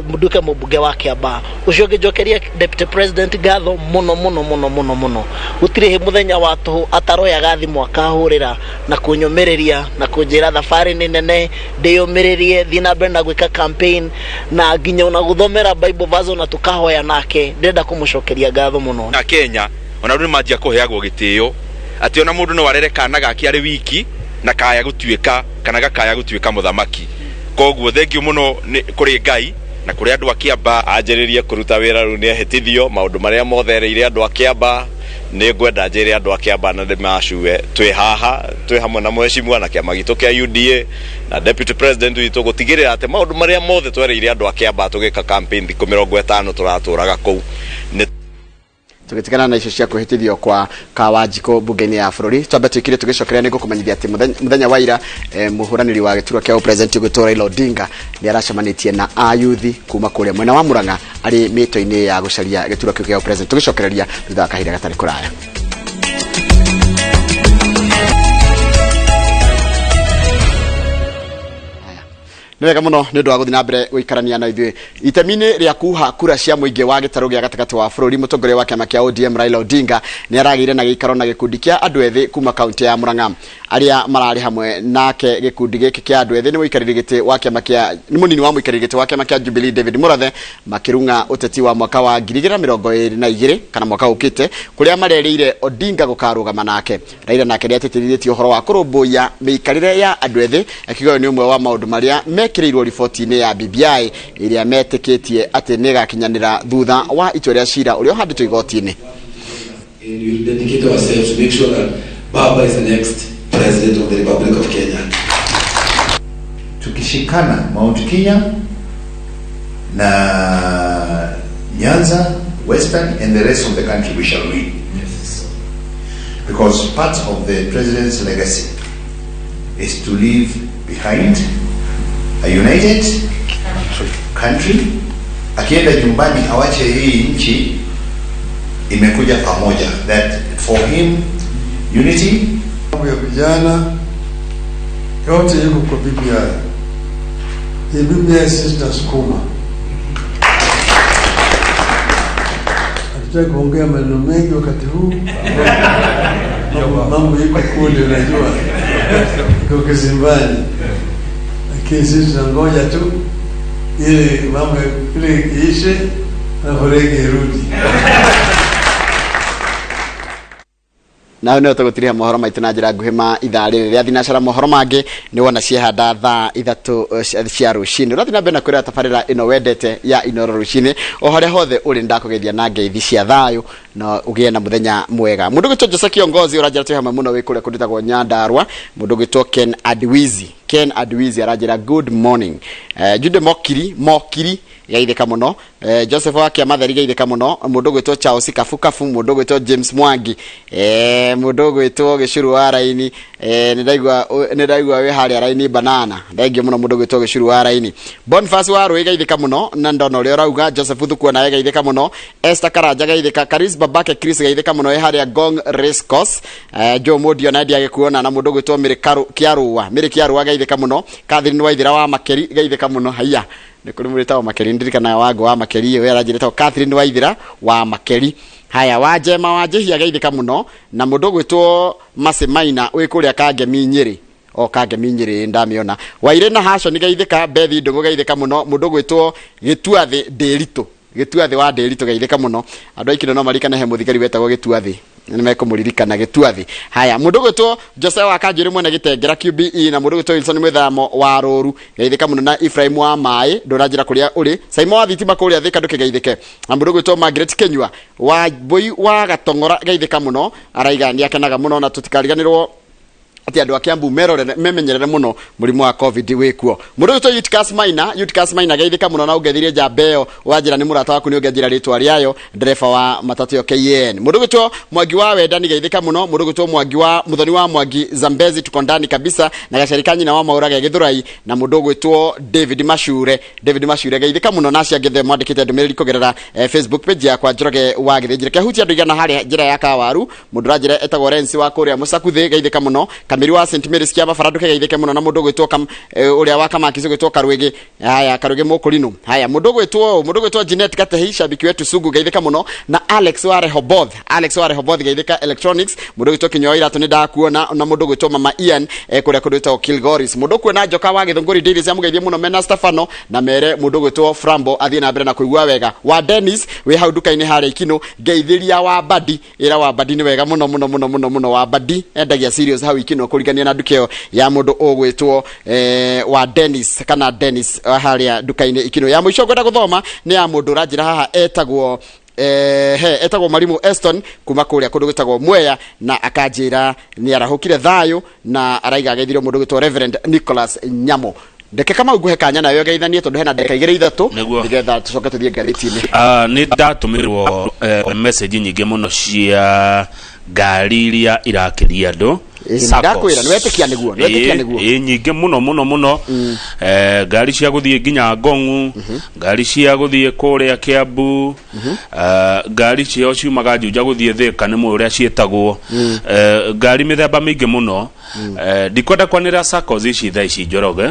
Q: nduĩke mũmbunge wa Kiambaa. Ũcio ũngĩ njokerie Deputy President ngatho mũno mũno mũno mũno mũno. Gũtirĩ mũthenya wa tũhũ ataroyaga thimũ akahũrĩra na kũnyũmĩrĩria na kũnjĩra thabarĩ nĩ nene, ndĩyũmĩrĩrie, thiĩ na mbere na gwĩka campaign na nginya ona gũthomera Bible verse na tũkahoya nake. Ndĩrenda kũmũcokeria ngatho mũno.
R: Na Kenya ona rĩu nĩ manjia kũheagwo gĩtĩo atĩ ona mũndũ no arere kana gake arĩ wiki Na kaya gũtuĩka kana gakaya gũtuĩka mũthamaki. Koguo thengiũ mũno nĩ kũrĩ Ngai na kũrĩ andũ a Kĩambaa.
S: Anjĩrĩrie kũruta wĩra rĩu nĩehĩtithio maũndũ marĩa mothe erĩire andũ a Kĩambaa. Nĩngwenda njĩre andũ a Kĩambaa na ndĩmacue twĩ haha twĩ hamwe na mheshimiwa na kĩama gitũ kĩa UDA na deputy president witũ gũtigĩrĩra atĩ maũndũ marĩa mothe twerĩire andũ a Kĩambaa tũgĩka campaign thikũ 50 tũratũraga kũu nĩ
C: Tũgĩtigana na icio cia kwĩhĩtithio kwa Kawanjikũ mbunge-inĩ ya bũrũri, twambe twĩkire tũgĩcokeria nĩ ngũkũmenyithia atĩ mũthenya wa ira mũhũranĩri wa gĩturwa kĩa ũpresident ũgwĩtwo Raila Odinga nĩ aracemanĩtie na ayuthi kuma kũrĩa mwena wa Murang'a arĩ mĩto-inĩ ya gũcaria gĩturwa kĩu kĩa ũpresident. Tũgĩcokereria thutha wa kahinda gatarĩ kũraya. Nĩ wega mũno nĩ ũndũ wa gũthiĩ na mbere gũikarania na ithuĩ. Itemi-inĩ rĩa kuha kura cia mũingĩ wa gĩtarũ gĩa gatagatĩ wa bũrũri, mũtongoria wa kĩama kĩa ODM Raila Odinga nĩ aragĩire na gĩikaro na gĩkundi kĩa andũ ethĩ kuma kaunti ya Murang'a. Arĩa mararĩ hamwe nake gĩkundi gĩkĩ kĩa andũ ethĩ nĩ mũikarĩri gĩtĩ wa kĩama kĩa nĩ mũnini wa mũikarĩri gĩtĩ wa kĩama kĩa Jubilee David Murathe, makĩrung'a ũteti wa mwaka wa 2022 kana mwaka ũkĩte kũrĩa marerĩire Odinga gũkarũgama nake. Raila nake nĩ atĩtĩrithĩtie ũhoro wa kũrũmbũiya mĩikarĩre ya andũ ethĩ, akiuga ũyũ nĩ ũmwe wa maũndũ marĩa mekĩrĩirwo riboti-inĩ ya BBI ĩrĩa metĩkĩtie atĩ nĩ ĩgakinyanĩra thutha wa itua rĩa cira ũrĩa ũhandĩtwo igoti-inĩ.
T: And we will dedicate ourselves to make sure that Baba is the next president of the Republic of Kenya.
U: Tukishikana Mount Kenya na Nyanza, Western and the rest of the country, we shall win. Yes. Because part of the president's legacy is to leave behind a united country. Akienda nyumbani awache hii nchi imekuja pamoja. That for him unity.
V: Mambo ya vijana yote yuko kwa BBI. Hii BBI sisi tunasukuma. Hatutaki kuongea maneno mengi wakati huu. Mambo iko kule, unajua, iko kizimbani, lakini sisi tunangoja tu ili mambo ile iishe na reggae irudi.
C: Na nĩho tũgũtiriha mohoro maitũ na njĩra nguhĩ ma ithaa rĩrĩ rĩa thinacara. Mohoro mangĩ nĩ wona ciehanda thaa 3 cia rũcinĩ. Ũrathiĩ na mbere na kwĩrora tabarĩra ĩno wendete ya Inooro rũcinĩ o harĩa hothe ũrĩ. Ndakũgeithia na ngeithi cia thayũ na ũgĩe na mũthenya mwega. Mũndũ ũgwĩtwo Jose Kiongozi ũranjĩra twĩ hamwe mũno wĩ kũrĩa kũndũ Nyandarua. Mũndũ ũgwĩtwo Ken Adwizi, Ken Adwizi aranjĩra good morning. Jude Mokiri, Mokiri geithĩka mũno. Joseph wa Kĩamatheri geithĩka mũno. Mũndũ ũgwĩtwo Charles Kabukabu, mũndũ ũgwĩtwo James Mwangi, mũndũ ũgwĩtwo Gĩcuru wa Raini, nĩ ndaigua wĩ harĩa Raini Banana, thengio mũno mũndũ ũgwĩtwo Gĩcuru wa Raini. Boniface wa Rũĩ geithĩka mũno na ndona ũrĩa ũrauga. Joseph Thukuo nawe geithĩka mũno. Esther Karanja geithĩka. Karis Babake Chris geithĩka mũno wĩ harĩa Ngong Race Course. Joe Mũndio na ndiagĩkuona na mũndũ ũgwĩtwo Mĩrĩ Kĩarũa, Mĩrĩ Kĩarũa geithĩka mũno. Catherine Waithira wa Makeri geithĩka mũno. Haiya, nĩ kũrĩ mũrĩtagwo Makeri, ndirikanaga wangu wa Makeri ũyũ aranjĩrĩtagwo Catherine Waithira wa Makeri. Haya, wa Njema wa Njĩhia geithĩka mũno na mũndũ ũgwĩtwo Mercy Maina wĩ kũrĩa Kangemi Nyĩrĩ, o Kangemi Nyĩrĩ ndamĩona. Wairĩ na Hashon geithĩka. Bethi Ndũng'ũ geithĩka mũno. Mũndũ ũgwĩtwo Gĩtuathĩ Ndĩritũ, Gĩtuathĩ wa Ndĩritũ geithĩka mũno. Andũ aikino no marikane he mũthigari wetagwo Gĩtuathĩ, nĩ mekũmũririkana Gĩtuathĩ. Haya, mũndũ ũgwĩtwo Jose wa Kanjũrĩ mwene Gĩtengera QBE na mũndũ ũgwĩtwo Wilson Mwĩthamo wa Rũru geithĩka mũno na Ibrahim wa Maĩ ndũranjĩra kũrĩa ũrĩ. Saimo wa thitima kũrĩa Thika ndũkĩgeithĩke na mũndũ ũgwĩtwo Margaret Kenyua wa Mbũi wa Gatong'ora geithĩka mũno, araiga nĩ akenaga mũno na tũtikariganĩrwo atĩ andũ a Kiambu merorere memenyerere mũno mũrimũ wa COVID wĩkuo. Mũndũ ũgwĩtwo Eutychus Maina, Eutychus Maina geithĩka mũno na ũngeithirie njamba ĩyo wanjĩra nĩ mũrata waku, nĩ ũngĩanjĩra rĩtwa rĩayo, ndereba wa matatũ ĩyo KAN. Mũndũ ũgwĩtwo Mwangi wa Wendani geithĩka mũno. Mũndũ ũgwĩtwo Mwangi wa Muthoni wa Mwangi Zambezi, tuko ndani kabisa na gacari ka nyina wa Maura ge Gĩthũrai na mũndũ ũgwĩtwo David Mashure, David Mashure geithĩka mũno na acio angĩ othe mwandĩkĩte ndũmĩrĩri kũgerera Facebook page yakwa Njoroge wa Gĩthĩnji. Reke hutie andũ 100 harĩa njĩra ya Kawaru. Mũndũ ũranjĩra etagwo Rensi wa kũrĩa Mũcakuthĩ geithĩka mũno. Kamiri wa St Mary's Kĩama bara ndũke geithĩke mũno na mũndũ ũgwĩtwo ũrĩa wa Kamakisi ũgwĩtwo Karwĩgĩ, haya Karwĩgĩ Mũkũrinũ. Haya, mũndũ ũgwĩtwo Jeanette Gatehi, shabiki wetu sugu geithĩka mũno na Alex wa Rehoboth, Alex wa Rehoboth geithĩka. Electronics, mũndũ ũgwĩtwo Kinyua wa Iratũ nĩ ndakuona na mũndũ ũgwĩtwo Mama Ian kũrĩa kũndũ gwĩtagwo Kilgoris. Mũndũ ũkuona Njoka wa Gĩthũngũri Davis amũgeithie mũno mena Stefano na mere mũndũ ũgwĩtwo Frambo athiĩ na mbere na kũigua wega. Wa Dennis wĩ hau nduka-inĩ harĩa Ikinũ ngeithĩria wa Badi, ĩra wa Badi nĩ wega mũno mũno mũno mũno mũno. Wa Badi endagia cereals hau Ikinũ. ĩno kũringania na nduka ĩyo ya mũndũ ũgwĩtwo wa Dennis kana Dennis harĩa nduka-inĩ ikino ya mũico ngwenda gũthoma nĩ ya mũndũ ũranjĩra haha etagwo he etagwo Marimu Eston kuma kũrĩa kũndũ gwĩtagwo Mwea na akanjĩra nĩ arahũkire thayũ na araiga ageithirio mũndũ gwĩtwo Reverend Nicholas Nyamo. Ndeke Kamau nguhe kanya nawe ũgeithanie tondũ hena ndagĩka igĩrĩ ithatũ
A: Nĩguo.
C: nĩgetha tũcoke tũthiĩ ngathĩti-inĩ.
A: Nĩ ndatũmĩrwo message nyingĩ mũno cia ngari iria irakĩria andũ.
C: Ĩĩ, ndakwĩra, nĩwetĩkia nĩguo, nĩwetĩkia nĩguo.
A: Ĩĩ, nyingĩ mũno mũno mũno. Ngari cia gũthiĩ nginya Ngong'u, ngari cia gũthiĩ kũrĩa Kiambu, ngari ciao ciumaga Juja gũthiĩ Thĩka, nĩ mũĩ ũrĩa ciĩtagwo. Ngari mĩthemba mĩingĩ mũno. Ndikwenda kwanĩrĩra SACCOs ici thaa ici, Njoroge,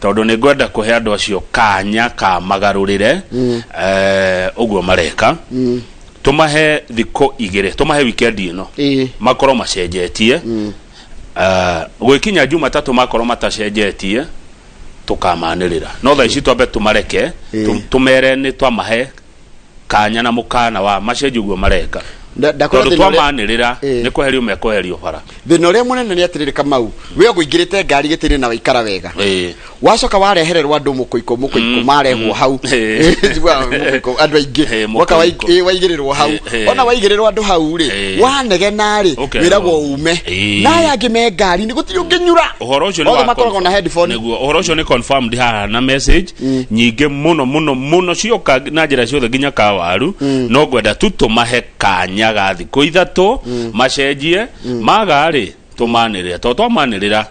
A: tondũ nĩ ngwenda kũhe andũ acio kanya ka magarũrĩre ũguo mareka. Tũmahe thikũ igĩrĩ, tũmahe weekend ĩno makorwo macenjetie. Gwĩkinya Jumatatũ makorwo matacenjetie, tũkamanĩrĩra, no thaa ici twambe tũmareke, tũmere nĩ twamahe kanya na mũkana wa macenjie ũguo mareka,
C: Ndakwĩra
A: tondũ
C: thĩna ũrĩa-
A: twamanĩrĩra nĩ kweherio mekweherio bara.
C: Thĩna ũrĩa mũnene nĩ atĩrĩrĩ, Kamau, we ũgũingĩrĩte ngari gĩtĩ-inĩ na waikara wega, wacoka warehererwo andũ mũkũikũ mũkũikũ, marehwo hau. Wa, mũkũikũ, andũ aingĩ woka
A: Mũkũikũ.
C: waigĩrĩrwo hau. Ona waigĩrĩrwo andũ hau rĩ, wanegena rĩ,
A: Ũkerwo.
C: wĩragwo ume. Na aya angĩ me ngari-inĩ gũtirĩ ũngĩnyura.
A: Ũhoro ũcio nĩ
C: Othe
A: wa
C: makoragwo na headphone.
A: Nĩguo, ũhoro ũcio nĩ confirmed haha na message nyingĩ mũno mũno mũno cioka na njĩra ciothe nginya kawaru. No ngwenda tu tũmahe kanya ga thikũ 3 macenjie, maga rĩ tũmanĩrĩra, tondũ twamanĩrĩra,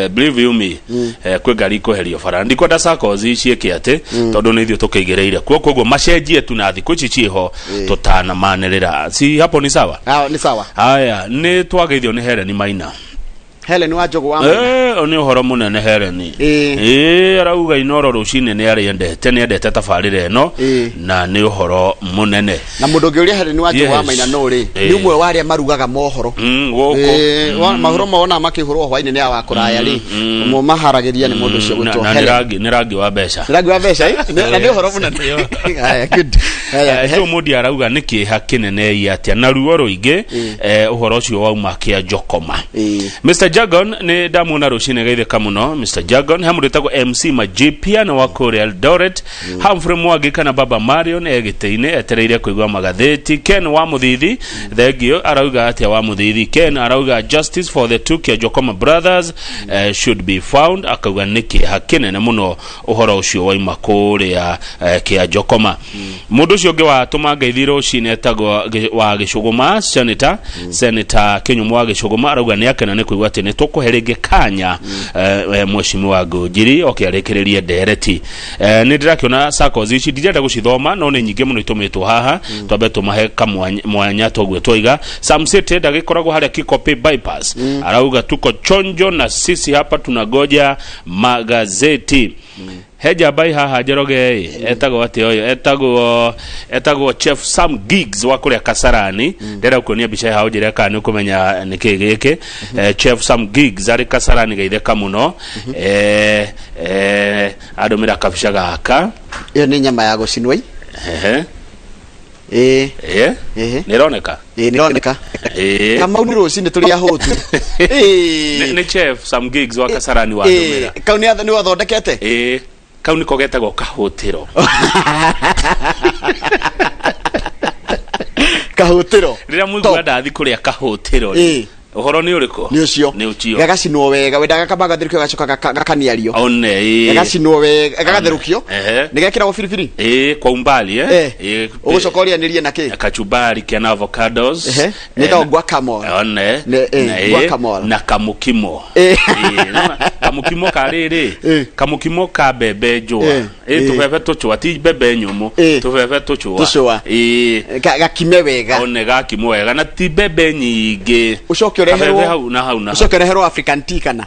A: believe you me, kwĩ ngari ikweherio bara. Ndikwenda SACCOs ciĩke atĩ, tondũ nĩ ithuĩ tũkĩigĩrĩire kuo, koguo macenjie tu na thikũ ici ciĩho tũtanamanĩrĩra. Si hapo ni sawa?
C: Ah, nĩ sawa.
A: Haya, nĩ twageithio nĩ Helen Maina.
C: Helen wa Njogu wa Maina.
A: Nĩ ũhoro mũnene Helen. Arauga Inoro rũcinĩ nĩ arĩendete, nĩ endete tabarĩra ĩno na nĩ ũhoro mũnene.
C: Na mũndũ ũngĩũria Helen wa Njogu wa Maina no rĩ, nĩ ũmwe wa arĩa marugaga mohoro.
A: Gũkũ.
C: Mahoro mona makĩhũrwo hwainĩ nĩ awa kũraya rĩ, ũmwe maharagĩria nĩ mũndũ ũcio
A: Na
C: gwĩtwo
A: na nĩ
C: Helen.
A: rangi wa mbeca.
C: Nĩ rangi wa mbeca, eh? Na nĩ ũhoro mũnene. Haya, good. Haya,
A: Joe Mũndi arauga nĩ kĩeha kĩnene ĩ atĩa na ruo rũingĩ, ũhoro ũcio wauma kĩa Njokoma. Mr Jagon nĩ ndamuona rũcinĩ, geithĩka mũno Mr Jagon. He mũndũ wĩtagwo MC Majipia nĩ wa kũrĩa Eldoret. Humphrey Mwangi kana Baba Marion e gĩtĩ-inĩ etereire kũigua magathĩti. Ken wa Mũthithi, thengio. Arauga atĩa wa Mũthithi? Ken arauga justice for the two Kianjokoma brothers should be found. Akauga nĩ kĩeha kĩnene mũno ũhoro ũcio waima kũrĩa Kĩanjokoma. Mũndũ ũcio ũngĩ watũma ngeithi rũcinĩ etagwo wa Gĩcũgũma senator, Senator Kĩnyũmũ wa Gĩcũgũma, arauga nĩ akena nĩ kũigua atĩ nĩ tũkũhe rĩngĩ kanya mheshimiwa Ngũnjiri oke arĩkĩrĩrie ndereti. Nĩ ndĩrakĩona SACCOs ici, ndirenda gũcithoma no nĩ nyingĩ mũno itũmĩtwo haha. Twambe tũmahe kamwanya mwanya toguo twaiga. Sam City ndagĩkoragwo harĩa Kikopi bypass, arauga tuko chonjo na sisi hapa tunangoja magazeti. He njamba ĩ haha Njoroge ĩ, etagwo atĩa ũyũ? Etagwo Chef Sam Giggs wa kũrĩa Kasarani. Ndĩrenda kuonia mbica haha ũnjĩre kana nĩ ũkũmenya nĩ kĩĩ gĩkĩ. Chef Sam Giggs arĩ Kasarani, geithĩka mũno. Andũmĩra kabica gaka.
C: Ĩyo nĩ nyama ya gũcinwo ĩ.
A: Ehe.
C: Ĩĩ.
A: Ĩĩ, nĩ ĩroneka.
C: Ĩĩ, nĩ ĩroneka. Kamau, nĩ rũcinĩ tũrĩ ahũtu.
A: Nĩ Chef Sam Giggs wa Kasarani wa ndũmĩra.
C: Kau nĩ wathondekete?
A: Ĩĩ, kau nĩko getagwo kahũtĩro.
C: Kahũtĩro.
A: Rĩrĩa mũigua ndathi kũrĩa kahũtĩro rĩ, ũhoro nĩ ũrĩkũ?
C: Nĩ ũcio.
A: Nĩ ũcio.
C: Gagacinwo wega, wendaga gakamba gatherũkio, gacoka gakaniario.
A: One, ĩĩ.
C: Gagacinwo wega, gagatherũkio.
A: Ehe.
C: Nĩ gekĩragwo biribiri.
A: Ĩĩ, kwa umbali. Ĩĩ.
C: Ũgũcoka ũrĩanĩrie na kĩ?
A: Kachumbari kena avocados.
C: Ehe. Nĩ ĩtagwo guacamole.
A: One.
C: Na, guacamole.
A: Na kamukimo. Nĩwona, kamukimo ka rĩrĩ, kamukimo ka mbembe njũa. Tũbebe tũcũa, ti mbembe nyũmũ, tũbebe tũcũa.
C: Tũcũa. Gakime wega.
A: One, gakimwo wega na ti mbembe nyingĩ.
C: Ũcoke
A: Kabebe
C: ũreherwo
A: hau na hau na hau.
C: Ũcoke ũreherwo African tea kana.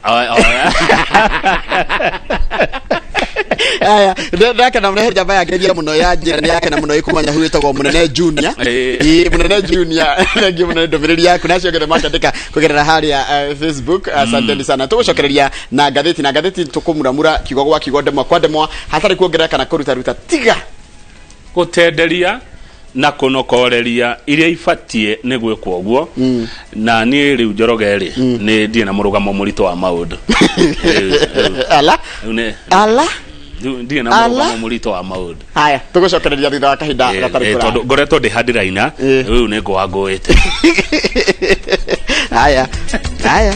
C: Aya, ndakena mũno, he njamba yangeria mũno ya njĩra, nĩ yakena mũno ĩkũmanya huyu wĩtagwo Mũnene Junior. Ĩĩ, Mũnene Junior, thengiũ mũno nĩ ndũmĩrĩri yaku na acio angĩ makĩandĩka kũgerera harĩa Facebook. Asanteni sana. Tũgũcokereria na ngathĩti, na ngathĩti tũkũmuramura kiugo gwa kiugo, ndemwa kwa ndemwa, hatarĩ kuongerera kana kũrutaruta tiga
A: gũtenderia. Na kũnokoreria iria ibatiĩ nĩ gwĩkwo ũguo. Na niĩ rĩu Njoroge rĩ, nĩ ndirĩ na mũrũgamo mũritũ wa maũndũ.
C: Ala.
A: Rĩu nĩ
C: Ala.
A: rĩu ndirĩ na
C: Ala.
A: mũrũgamo mũritũ wa maũndũ.
C: Haya, tũgũcokereria thutha wa kahinda gatarĩ kũraya.
A: Tondũ ngoretwo ndĩ handiraina rĩu nĩ ngũa ngũĩte.
C: Haya, haya.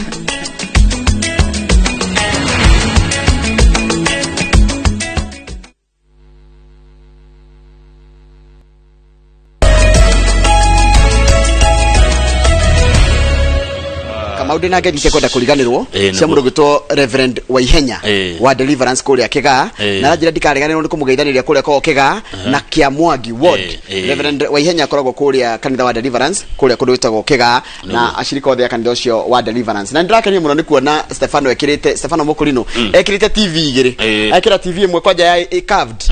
C: Kamau ndĩ na ngeithi cia kwenda kũriganĩrwo cia mũndũ ũgwĩtwo Reverend Waihenya wa Deliverance kũrĩa Kĩgaa, na aranjĩra ndikariganĩrwo nĩ kũmũgeithanĩria kũrĩa kwao Kĩgaa na Kĩa Mwangi ward. Reverend Waihenya akoragwo kũrĩa kanitha wa Deliverance kũrĩa kũndũ gwĩtagwo Kĩgaa, na acirika othe a kanitha ũcio wa Deliverance. Na nĩndĩrakenio mũno nĩ kuona Stefano ekĩrĩte, Stefano Mũkũrinũ ekĩrĩte TV igĩrĩ. Ekĩra TV ĩmwe kwanja ya curved,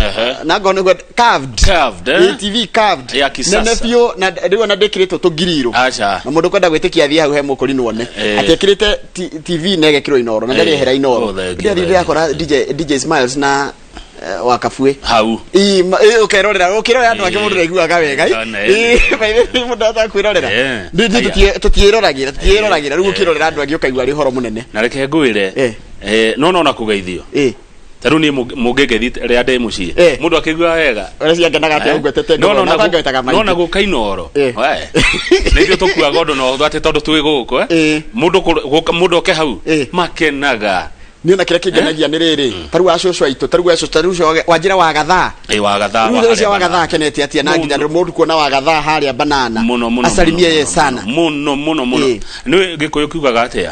C: na ngona nĩguo curved.
A: Curved, eh?
C: Ĩ, TV curved.
A: Ya kisasa.
C: Nene biũ, na rĩu ona ndĩkĩrĩtwo tũngiriro.
A: Aca.
C: Na mũndũ kwenda gwĩtĩkia athiĩ hau he Mũkũrinũ one atĩ ekĩrĩte TV na ĩgekĩrwo Inooro na ndarĩ ehera Inooro.
A: Oh, thank you,
C: Ndĩrathiĩ
A: thank you.
C: ndĩrakora DJ Smiles na wa Kabue
A: hau.
C: Ii, ũkerorera ũkĩrora andũ angĩ mũndũ ndaiguaga wega.
A: Ona ĩĩ.
C: Ii, mũndũ atakwĩrorera.
A: Aya.
C: Tũtiĩroragĩra rĩu, ũkĩrorera andũ angĩ ũkaigua arĩ ũhoro mũnene.
A: Na reke ngwĩre, no nona kũgeithio ta rĩu niĩ mũngĩngeithia rĩrĩa ndĩ mũciĩ, mũndũ akĩigua wega.
C: Ũrĩa ciangenaga atĩa ũngwetete
A: No,
C: ngoro,
A: no,
C: na kwangwetaga maingĩ.
A: No na gũka Inooro. We, nĩ ithuĩ tũkuaga ũndũ na ũhũthũ atĩ tondũ twĩ gũkũ. Mũndũ mũndũ oke hau makenaga.
C: Niĩ ona kĩrĩa kĩngenagia nĩ rĩrĩ, ta rĩu acũcũ aitũ, ta rĩu acũcũ, ta rĩu ũcio wanjĩra wa gathaa.
A: Ĩ, wa gathaa.
C: Rĩu
A: wa
C: ũcio
A: harĩa
C: wa gathaa
A: banana.
C: akenete atĩa, na nginya mũndũ kuona wa gathaa harĩa banana
A: Mũno mũno.
C: Asalimie
A: Mũno,
C: ye sana.
A: Mũno mũno mũno. Nĩ gĩkũyũ kiugaga atĩa?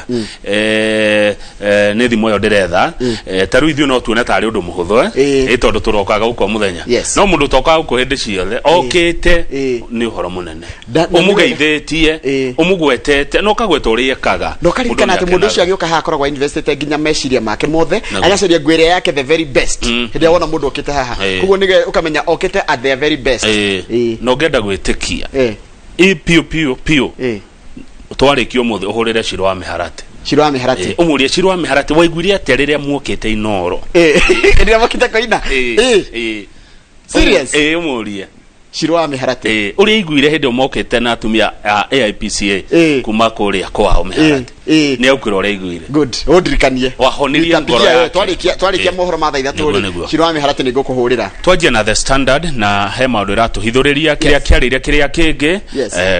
A: Nĩ thimo ĩyo ndĩretha. Ta rĩu ithuĩ no tuone tarĩ ũndũ mũhũthũ, ĩ tondũ tũrokaga gũkũ o mũthenya. No mũndũ ũtokaga gũkũ hĩndĩ ciothe okĩte nĩ ũhoro mũnene.
C: Na
A: Ũmũgeithĩtie, ũmũgwetete na ũkagweta ũrĩa ekaga.
C: Na ũkaririkana
A: Mũndũ
C: atĩ mũndũ ũcio
A: nĩakenaga.
C: agĩũka haha akoragwo investite nginya meciria make mothe,
A: Naguo.
C: agacaria nguo ĩrĩa yake the very best hĩndĩ ĩrĩa wona mũndũ okĩte haha. Koguo nĩge ũkamenya okĩte at their very best.
A: Na ũngĩenda gwĩtĩkia ĩ piũ piũ piũ, twarĩkia ũmũthĩ ũhũrĩre Ciro wa Mĩharatĩ.
C: Ciro wa Mĩharatĩ.
A: Ũmũrie Ciro wa Mĩharatĩ, waiguire atĩa rĩrĩa muokĩte Inooro?
C: Hĩndĩ ĩrĩa mokĩte kũina. Serious?
A: Ĩ, ũmũrie.
C: Ciro wa Mĩharatĩ.
A: Ũrĩa aiguire hĩndĩ ĩyo mokĩte na atumia a AIPCA kuma kũrĩa kwao Mĩharatĩ, nĩ akwĩra ũrĩa aiguire.
C: Good, ũndirikanie.
A: Wahonirie ngoro
C: Nĩtampigia
A: yake.
C: Twarĩkia mohoro ma thaa 3
A: Nĩguo,
C: rĩ,
A: nĩguo.
C: Ciro wa Mĩharatĩ nĩ ngũkũhũrĩra.
A: Twanjia na The Standard, na he maũndũ ĩratũhithũrĩria kĩrĩa kĩarĩire kĩrĩa kĩngĩ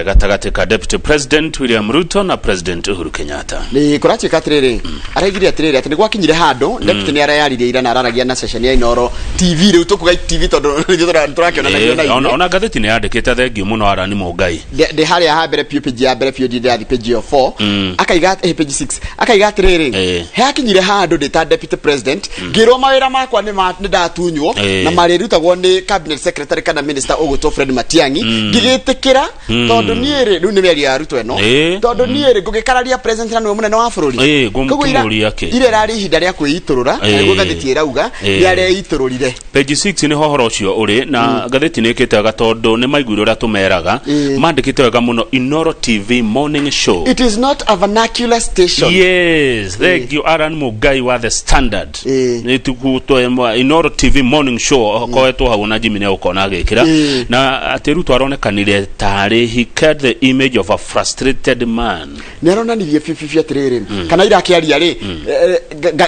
A: gatagatĩ ka Deputy President William Ruto na President Uhuru Kenyatta.
C: Nĩ kũratuĩka atĩrĩrĩ, araigire atĩrĩrĩ atĩ nĩ gwakinyire handũ deputy nĩ arayaririe ira na araragia na ceceni ya Inooro TV. Rĩu tũkuga TV tondũ ithuĩ tũrakĩonanagia na ithuĩ.
A: Ona ngathĩti nĩ yandĩkĩte thengiũ mũno Arani Mũngai.
C: Ndĩ harĩa ha mbere piũ, page ya mbere piũ, ndĩrathiĩ page ĩyo 4, akaiga page 6, akaiga atĩrĩrĩ, he hakinyire handũ ndĩ ta deputy president ngĩrwo mawĩra makwa nĩ ndatunywo na marĩrutagwo nĩ cabinet secretary kana minister ũgwĩtwo Fred Matiang'i. Ngĩgĩtĩkĩra tondũ niĩ rĩ, rĩu nĩ mĩario ya Ruto ĩno, tondũ niĩ rĩ, ngũgĩkararia president na nĩwe mũnene wa bũrũri. Koguo
A: Ngũmũria kĩ?
C: ira ĩrarĩ ihinda rĩa kwĩitũrũra, na nĩguo ngathĩti ĩrauga nĩ areitũrũrire.
A: Page 6 nĩho ũhoro ũcio ũrĩ, na ngathĩti nĩ ĩkĩte wega tondũ nĩ maiguire ũrĩa tũmeraga. Mandĩkĩte wega mũno, Inoro TV morning show.
C: It is not a vernacular station.
A: Yes, thank you Aran Mugai wa The Standard. Nĩ tugutwo Inoro TV morning show koetwo hau na Jimmy nĩ ũkona agĩkĩra na atĩ Ruto aronekanire tarĩ he carried the image of a frustrated man.
C: Nĩ aronanirie biũ biũ biũ atĩrĩrĩ, kana ira akĩaria rĩ,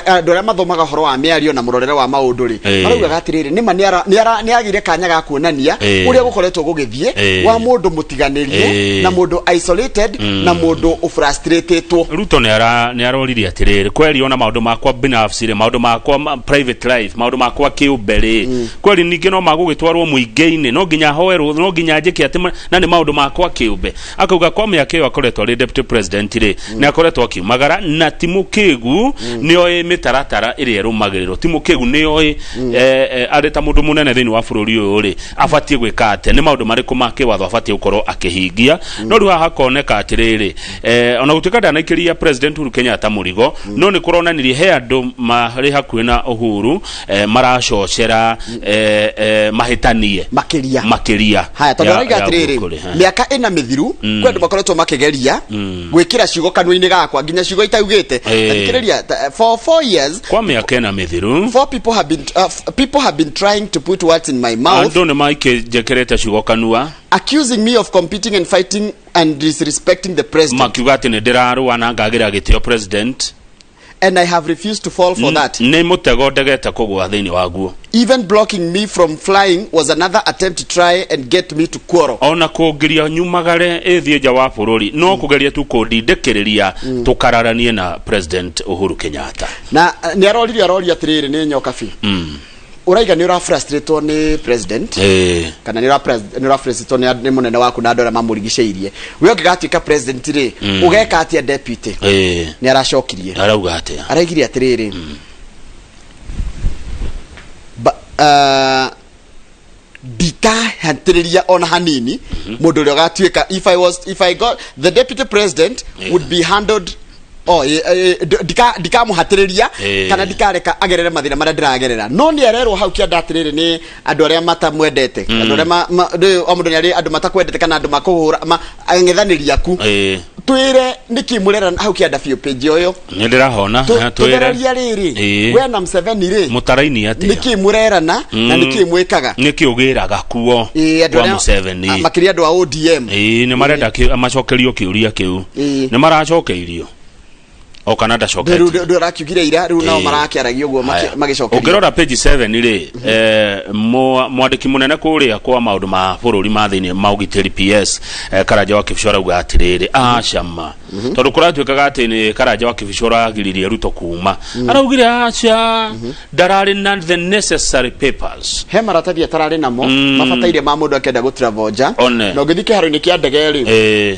C: andũ arĩa mathomaga ũhoro wa mĩario na mũrorere wa maũndũ rĩ, maraugaga atĩrĩrĩ, nĩma nĩ agĩire kanya ga kuonania ũrĩa gũkoretwo gũgĩthiĩ wa mũndũ mũtiganĩrie na mũndũ isolated na mũndũ ũfrustratĩtwo.
A: Ruto nĩ aroririe atĩrĩrĩ, kweri ona maũndũ makwa binafsi rĩ, maũndũ makwa private life, maũndũ makwa kĩũmbe rĩ, kweri ningĩ no magũgĩtwarwo mũingĩ-inĩ, no nginya hoerwo, no nginya njĩke atĩ na nĩ maũndũ makwa kĩũmbe. Akauga kwa mĩaka ĩyo akoretwo arĩ deputy president rĩ, nĩ akoretwo akiumagara na ti mũkĩgu, nĩ oĩ mĩtaratara ĩrĩa ĩrũmagĩrĩrwo, ti mũkĩgu, nĩ oĩ arĩ ta mũndũ mũnene thĩinĩ wa bũrũri ũyũ rĩ, abatiĩ gwĩka atĩa, nĩ maũndũ marĩkũ ma kĩwatho abatiĩ gũkorwo akĩhingia. No rĩu haha hakoneka atĩrĩrĩ, ona gũtuĩka ndanaikĩria President Uhuru Kenyatta mũrigo, no nĩ kũronanirie he andũ marĩ hakuhĩ na Uhuru maracocera mahĩtanie
C: makĩria
A: makĩria.
C: Haya, tondũ arauga atĩrĩrĩ,
A: gũkũ rĩ, ha.
C: mĩaka 4 mĩthiru kwĩ andũ makoretwo makĩgeria gwĩkĩra ciugo kanua-inĩ gakwa, nginya ciugo itaugĩte. Thikĩrĩria, for 4 years,
A: Kwa mĩaka 4 mĩthiru,
C: four people have been people have been trying to put words in my mouth.
A: Andũ nĩ maikĩnjĩkĩrĩte ciugo kanua.
C: Accusing me of competing and fighting and disrespecting the president.
A: Makiuga atĩ nĩ ndĩrarũa na ngagĩra gĩtĩo president.
C: And I have refused to fall for that.
A: Nĩ mũtego ndegete kũgũa thĩinĩ waguo.
C: Even blocking me from flying was another attempt to try and get me to quarrel.
A: Ona kũngiria nyumagare ĩthiĩ nja wa bũrũri no kũgeria tu kũndindĩkĩrĩria tũkararanie na President Uhuru Kenyatta.
C: Na nĩ aroririo aroria atĩrĩrĩ nĩ nyoka bi. Ũraiga nĩ ũrafrustratwo nĩ president kana nĩ ũrafrustratwo nĩ mũnene waku na andũ arĩa mamũrigicĩirie. We ũngĩgatuĩka president rĩ, ũgeka atĩa deputy? Nĩ aracokirie.
A: Arauga atĩa?
C: Araigire atĩrĩrĩ, ndikahatĩrĩria ona hanini mũndũ ũrĩa ũgatuĩka. If I was if I got the deputy president would be handled. Oh, ndikamũhatĩrĩria kana ndikareka agerere mathĩna marĩa ndĩragerera. No nĩ arerwo hau kĩanda atĩrĩrĩ nĩ andũ arĩa matamwendete, andũ arĩa o mũndũ nĩ arĩ andũ matakwendete kana andũ makũhũra ang'ethanĩri aku. Twĩre nĩkĩ mũrera hau kĩanda biũ page ũyũ.
A: Nĩ ndĩrahona. Twĩre.
C: Tũthereria rĩrĩ we na Museveni rĩ
A: mũtaraini atĩa?
C: Nĩkĩ mũrerana na nĩkĩ mwĩkaga?
A: Nĩkĩ ũgĩraga kuo
C: Ĩĩ, andũ
A: kwa
C: arĩa-
A: Museveni?
C: Makĩria andũ a ODM.
A: Ĩĩ, nĩ marenda macokerio kĩũria kĩu. Nĩ maracokeirio o kana ndacoketie?
C: Rĩu arakiugire ira, rĩu nao marakĩaragia ũguo
A: Haya.
C: magĩcokerio.
A: Ũngĩrora page 7 rĩ, mwandĩki mũnene kũrĩa kwa maũndũ ma bũrũri ma thĩinĩ ma ũgitĩri PS Karanja wa Kĩbico arauga atĩrĩrĩ, aca ma, tondũ kũratuĩkaga atĩ nĩ Karanja wa Kĩbico ũragiririe Ruto kuma, araugire aca, ndararĩ na the necessary papers.
C: He maratathi atararĩ namo mabataire ma mũndũ akĩenda gũtravel nja.
A: One.
C: Na ũngĩthiĩ kĩharo-inĩ kĩa ndege rĩ,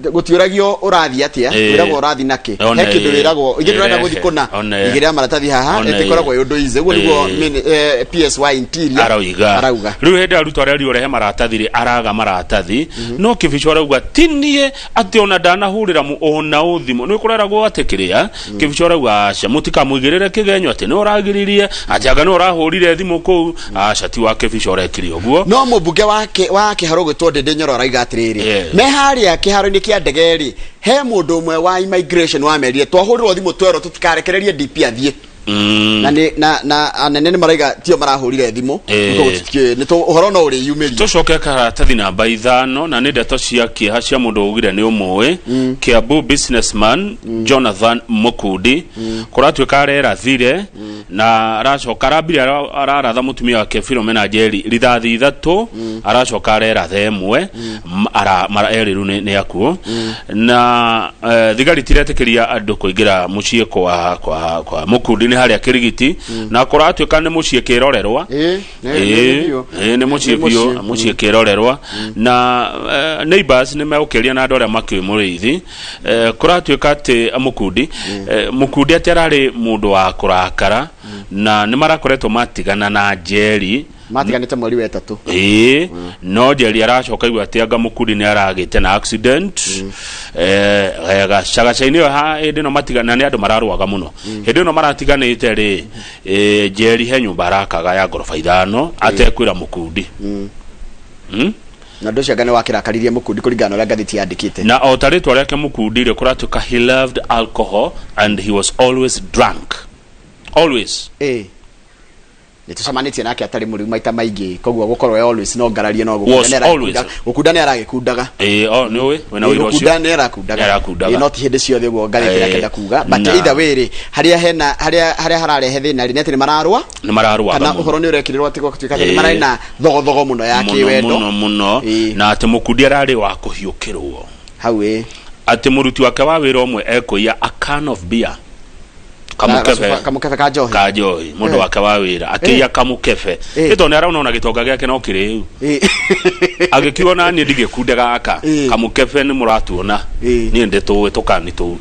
C: gũtiũragio ũrathiĩ atĩa, wĩragwo ũrathiĩ nakĩ.
A: One,
C: he kĩndũ wĩragwo ithuĩ tũrenda gũthiĩ kũna,
A: One.
C: igĩrĩra maratathi haha.
A: One.
C: Ĩtĩkoragwo ĩ ũndũ easy ũguo nĩguo PS wa interior
A: arauga.
C: Arauga.
A: Rĩu hĩndĩ arutwo arerirwo rehe maratathi rĩ, araga maratathi, no Kĩbico arauga ti niĩ, atĩ ona ndanahũrĩra ona ũ thimũ nĩ kũreragwo atĩ kĩrĩa Kĩbico arauga aca, mũtikamũigĩrĩre kĩgenyo atĩ nĩ ũragiririe, atĩ anga nĩ ũrahũrire thimũ kũu. Aca, ti wa Kĩbico ũrekire ũguo.
C: No mũmbunge wa Kĩharũ gwĩtwo Ndĩndĩ Nyoro arauga atĩrĩrĩ, me harĩa kĩharo-inĩ kĩa ndege rĩ, he mũndũ ũmwe wa immigration wamerire twahũrĩrwo thimũ twerwo tũtikarekererie DP athiĩ. Na nĩ na anene nĩ maraiga tio marahũrire thimũ. Koguo tũtikĩũĩ, nĩ ũhoro no ũrĩyumĩria.
A: Tũcoke karatathi namba 5, na nĩ ndeto cia kĩeha cia mũndũ ugire nĩ ũmũĩ, Kiambu businessman Jonathan Mukundi. Kũratuĩka arerathire na aracoka arambire araratha mũtumia wake Philomena Njeri rithathi 3, aracoka areratha ĩmwe. Erĩ rĩu nĩ akuo. Na thigari tiretĩkĩria andũ kũingĩra mũciĩ kwa Mukundi, nĩ harĩa Kĩrigiti, na kũratuĩka nĩ mũciĩ kĩrorerwa.
C: Nĩ biũ.
A: Ĩĩ, nĩ mũciĩ
C: Nĩ
A: biũ.
C: mũciĩ.
A: Mũciĩ kĩrorerwa, na neighbors nĩ megũkĩria na andũ arĩa makĩũĩ mũrĩithi. Kũratuĩka atĩ Mukundi atĩ ararĩ mũndũ wa kũrakara, na nĩ marakoretwo matigana na Njeri.
C: Matiganĩte mweri wa 3.
A: Ĩĩ, no Njeri aracoka igua atĩ anga Mukundi nĩ aragĩte na accident gacagaca-inĩ ĩyo hĩndĩ ĩno matigana, nĩ andũ mararũaga mũno hĩndĩ ĩno maratiganĩte rĩ. Njeri he nyũmba arakaga ya ngoroba 5 atekwĩra Mukundi.
C: Na ũndũ ũcio anga nĩ wakĩrakaririe Mukundi kũringana na ũrĩa ngathĩti yandĩkĩte.
A: Na o ta rĩtwa rĩake Mukundi rĩ, kũratuĩka he loved alcohol and he was always drunk, always.
C: Nĩ tũcemanĩtie nake atarĩ mũrĩu maita maingĩ, koguo gũkorwo e always no ngararie no
A: Was
C: gũkunda nĩ
A: always.
C: Gũkunda nĩ aragĩkundaga.
A: Ĩĩ, o nĩ ũĩ wĩna ũira ũcio.
C: Gũkunda nĩ arakundaga.
A: Nĩ arakundaga.
C: Ĩĩ, no ti hĩndĩ ciothe ũguo ngathĩti ĩrakĩenda kuga, but either way rĩ, harĩa hena harĩa hararehe thĩna rĩ, nĩ atĩ nĩ mararũa
A: Nĩ mararũaga
C: kana
A: mũno.
C: ũhoro nĩ ũrekĩrĩrwo atĩ gwatuĩka atĩ nĩ mararĩ na thogothogo mũno ya
A: mũno
C: kĩwendo.
A: Mũno mũno. Na atĩ Mukundi ararĩ wa kũhiũkĩrwo
C: hau.
A: Atĩ mũruti wake wa wĩra ũmwe ekũiya a can of beer, kamũkebe.
C: Kamũkebe ka njohi.
A: Ka njohi, mũndũ wake wa wĩra akĩiya kamũkebe. Ĩ tondũ nĩ araona ona gĩtonga gĩake no kĩrĩu, agĩkiuga na niĩ ndigĩkunde gaka kamũkebe, nĩ mũratuona niĩ ndĩtũĩ tũkani tũu.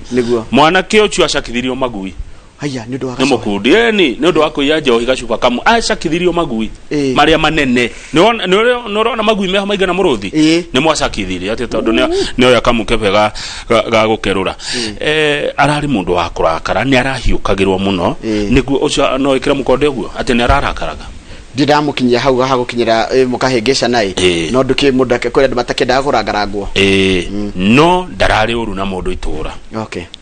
A: Mwanake ũcio acakithirio magui.
C: Haya, nĩ ũndũ wa
A: Nĩ
C: gacohi.
A: Mũkundi eni nĩ ũndũ wa kũiya njohi gacuba kamwe, acakithirio magui marĩa manene. Nĩ ũrona magui meho maigana mũrũthi, nĩ mwacakithirie atĩ tondũ nĩ oya kamũkebe ga gũkerũra. Ararĩ mũndũ wa kũrakara, nĩ arahiũkagĩrwo mũno. Nĩguo ũcio no ĩkĩre mũkonde ũguo atĩ nĩ ararakaraga.
C: Ndindamũkinyia hau hagũkinyĩra mũkahĩngĩcana ĩ. No ndũkĩ mũndũ kwĩ andũ matakĩendaga kũrangarangwo.
A: Ĩĩ, no ndararĩ ũru na mũndũ itũra.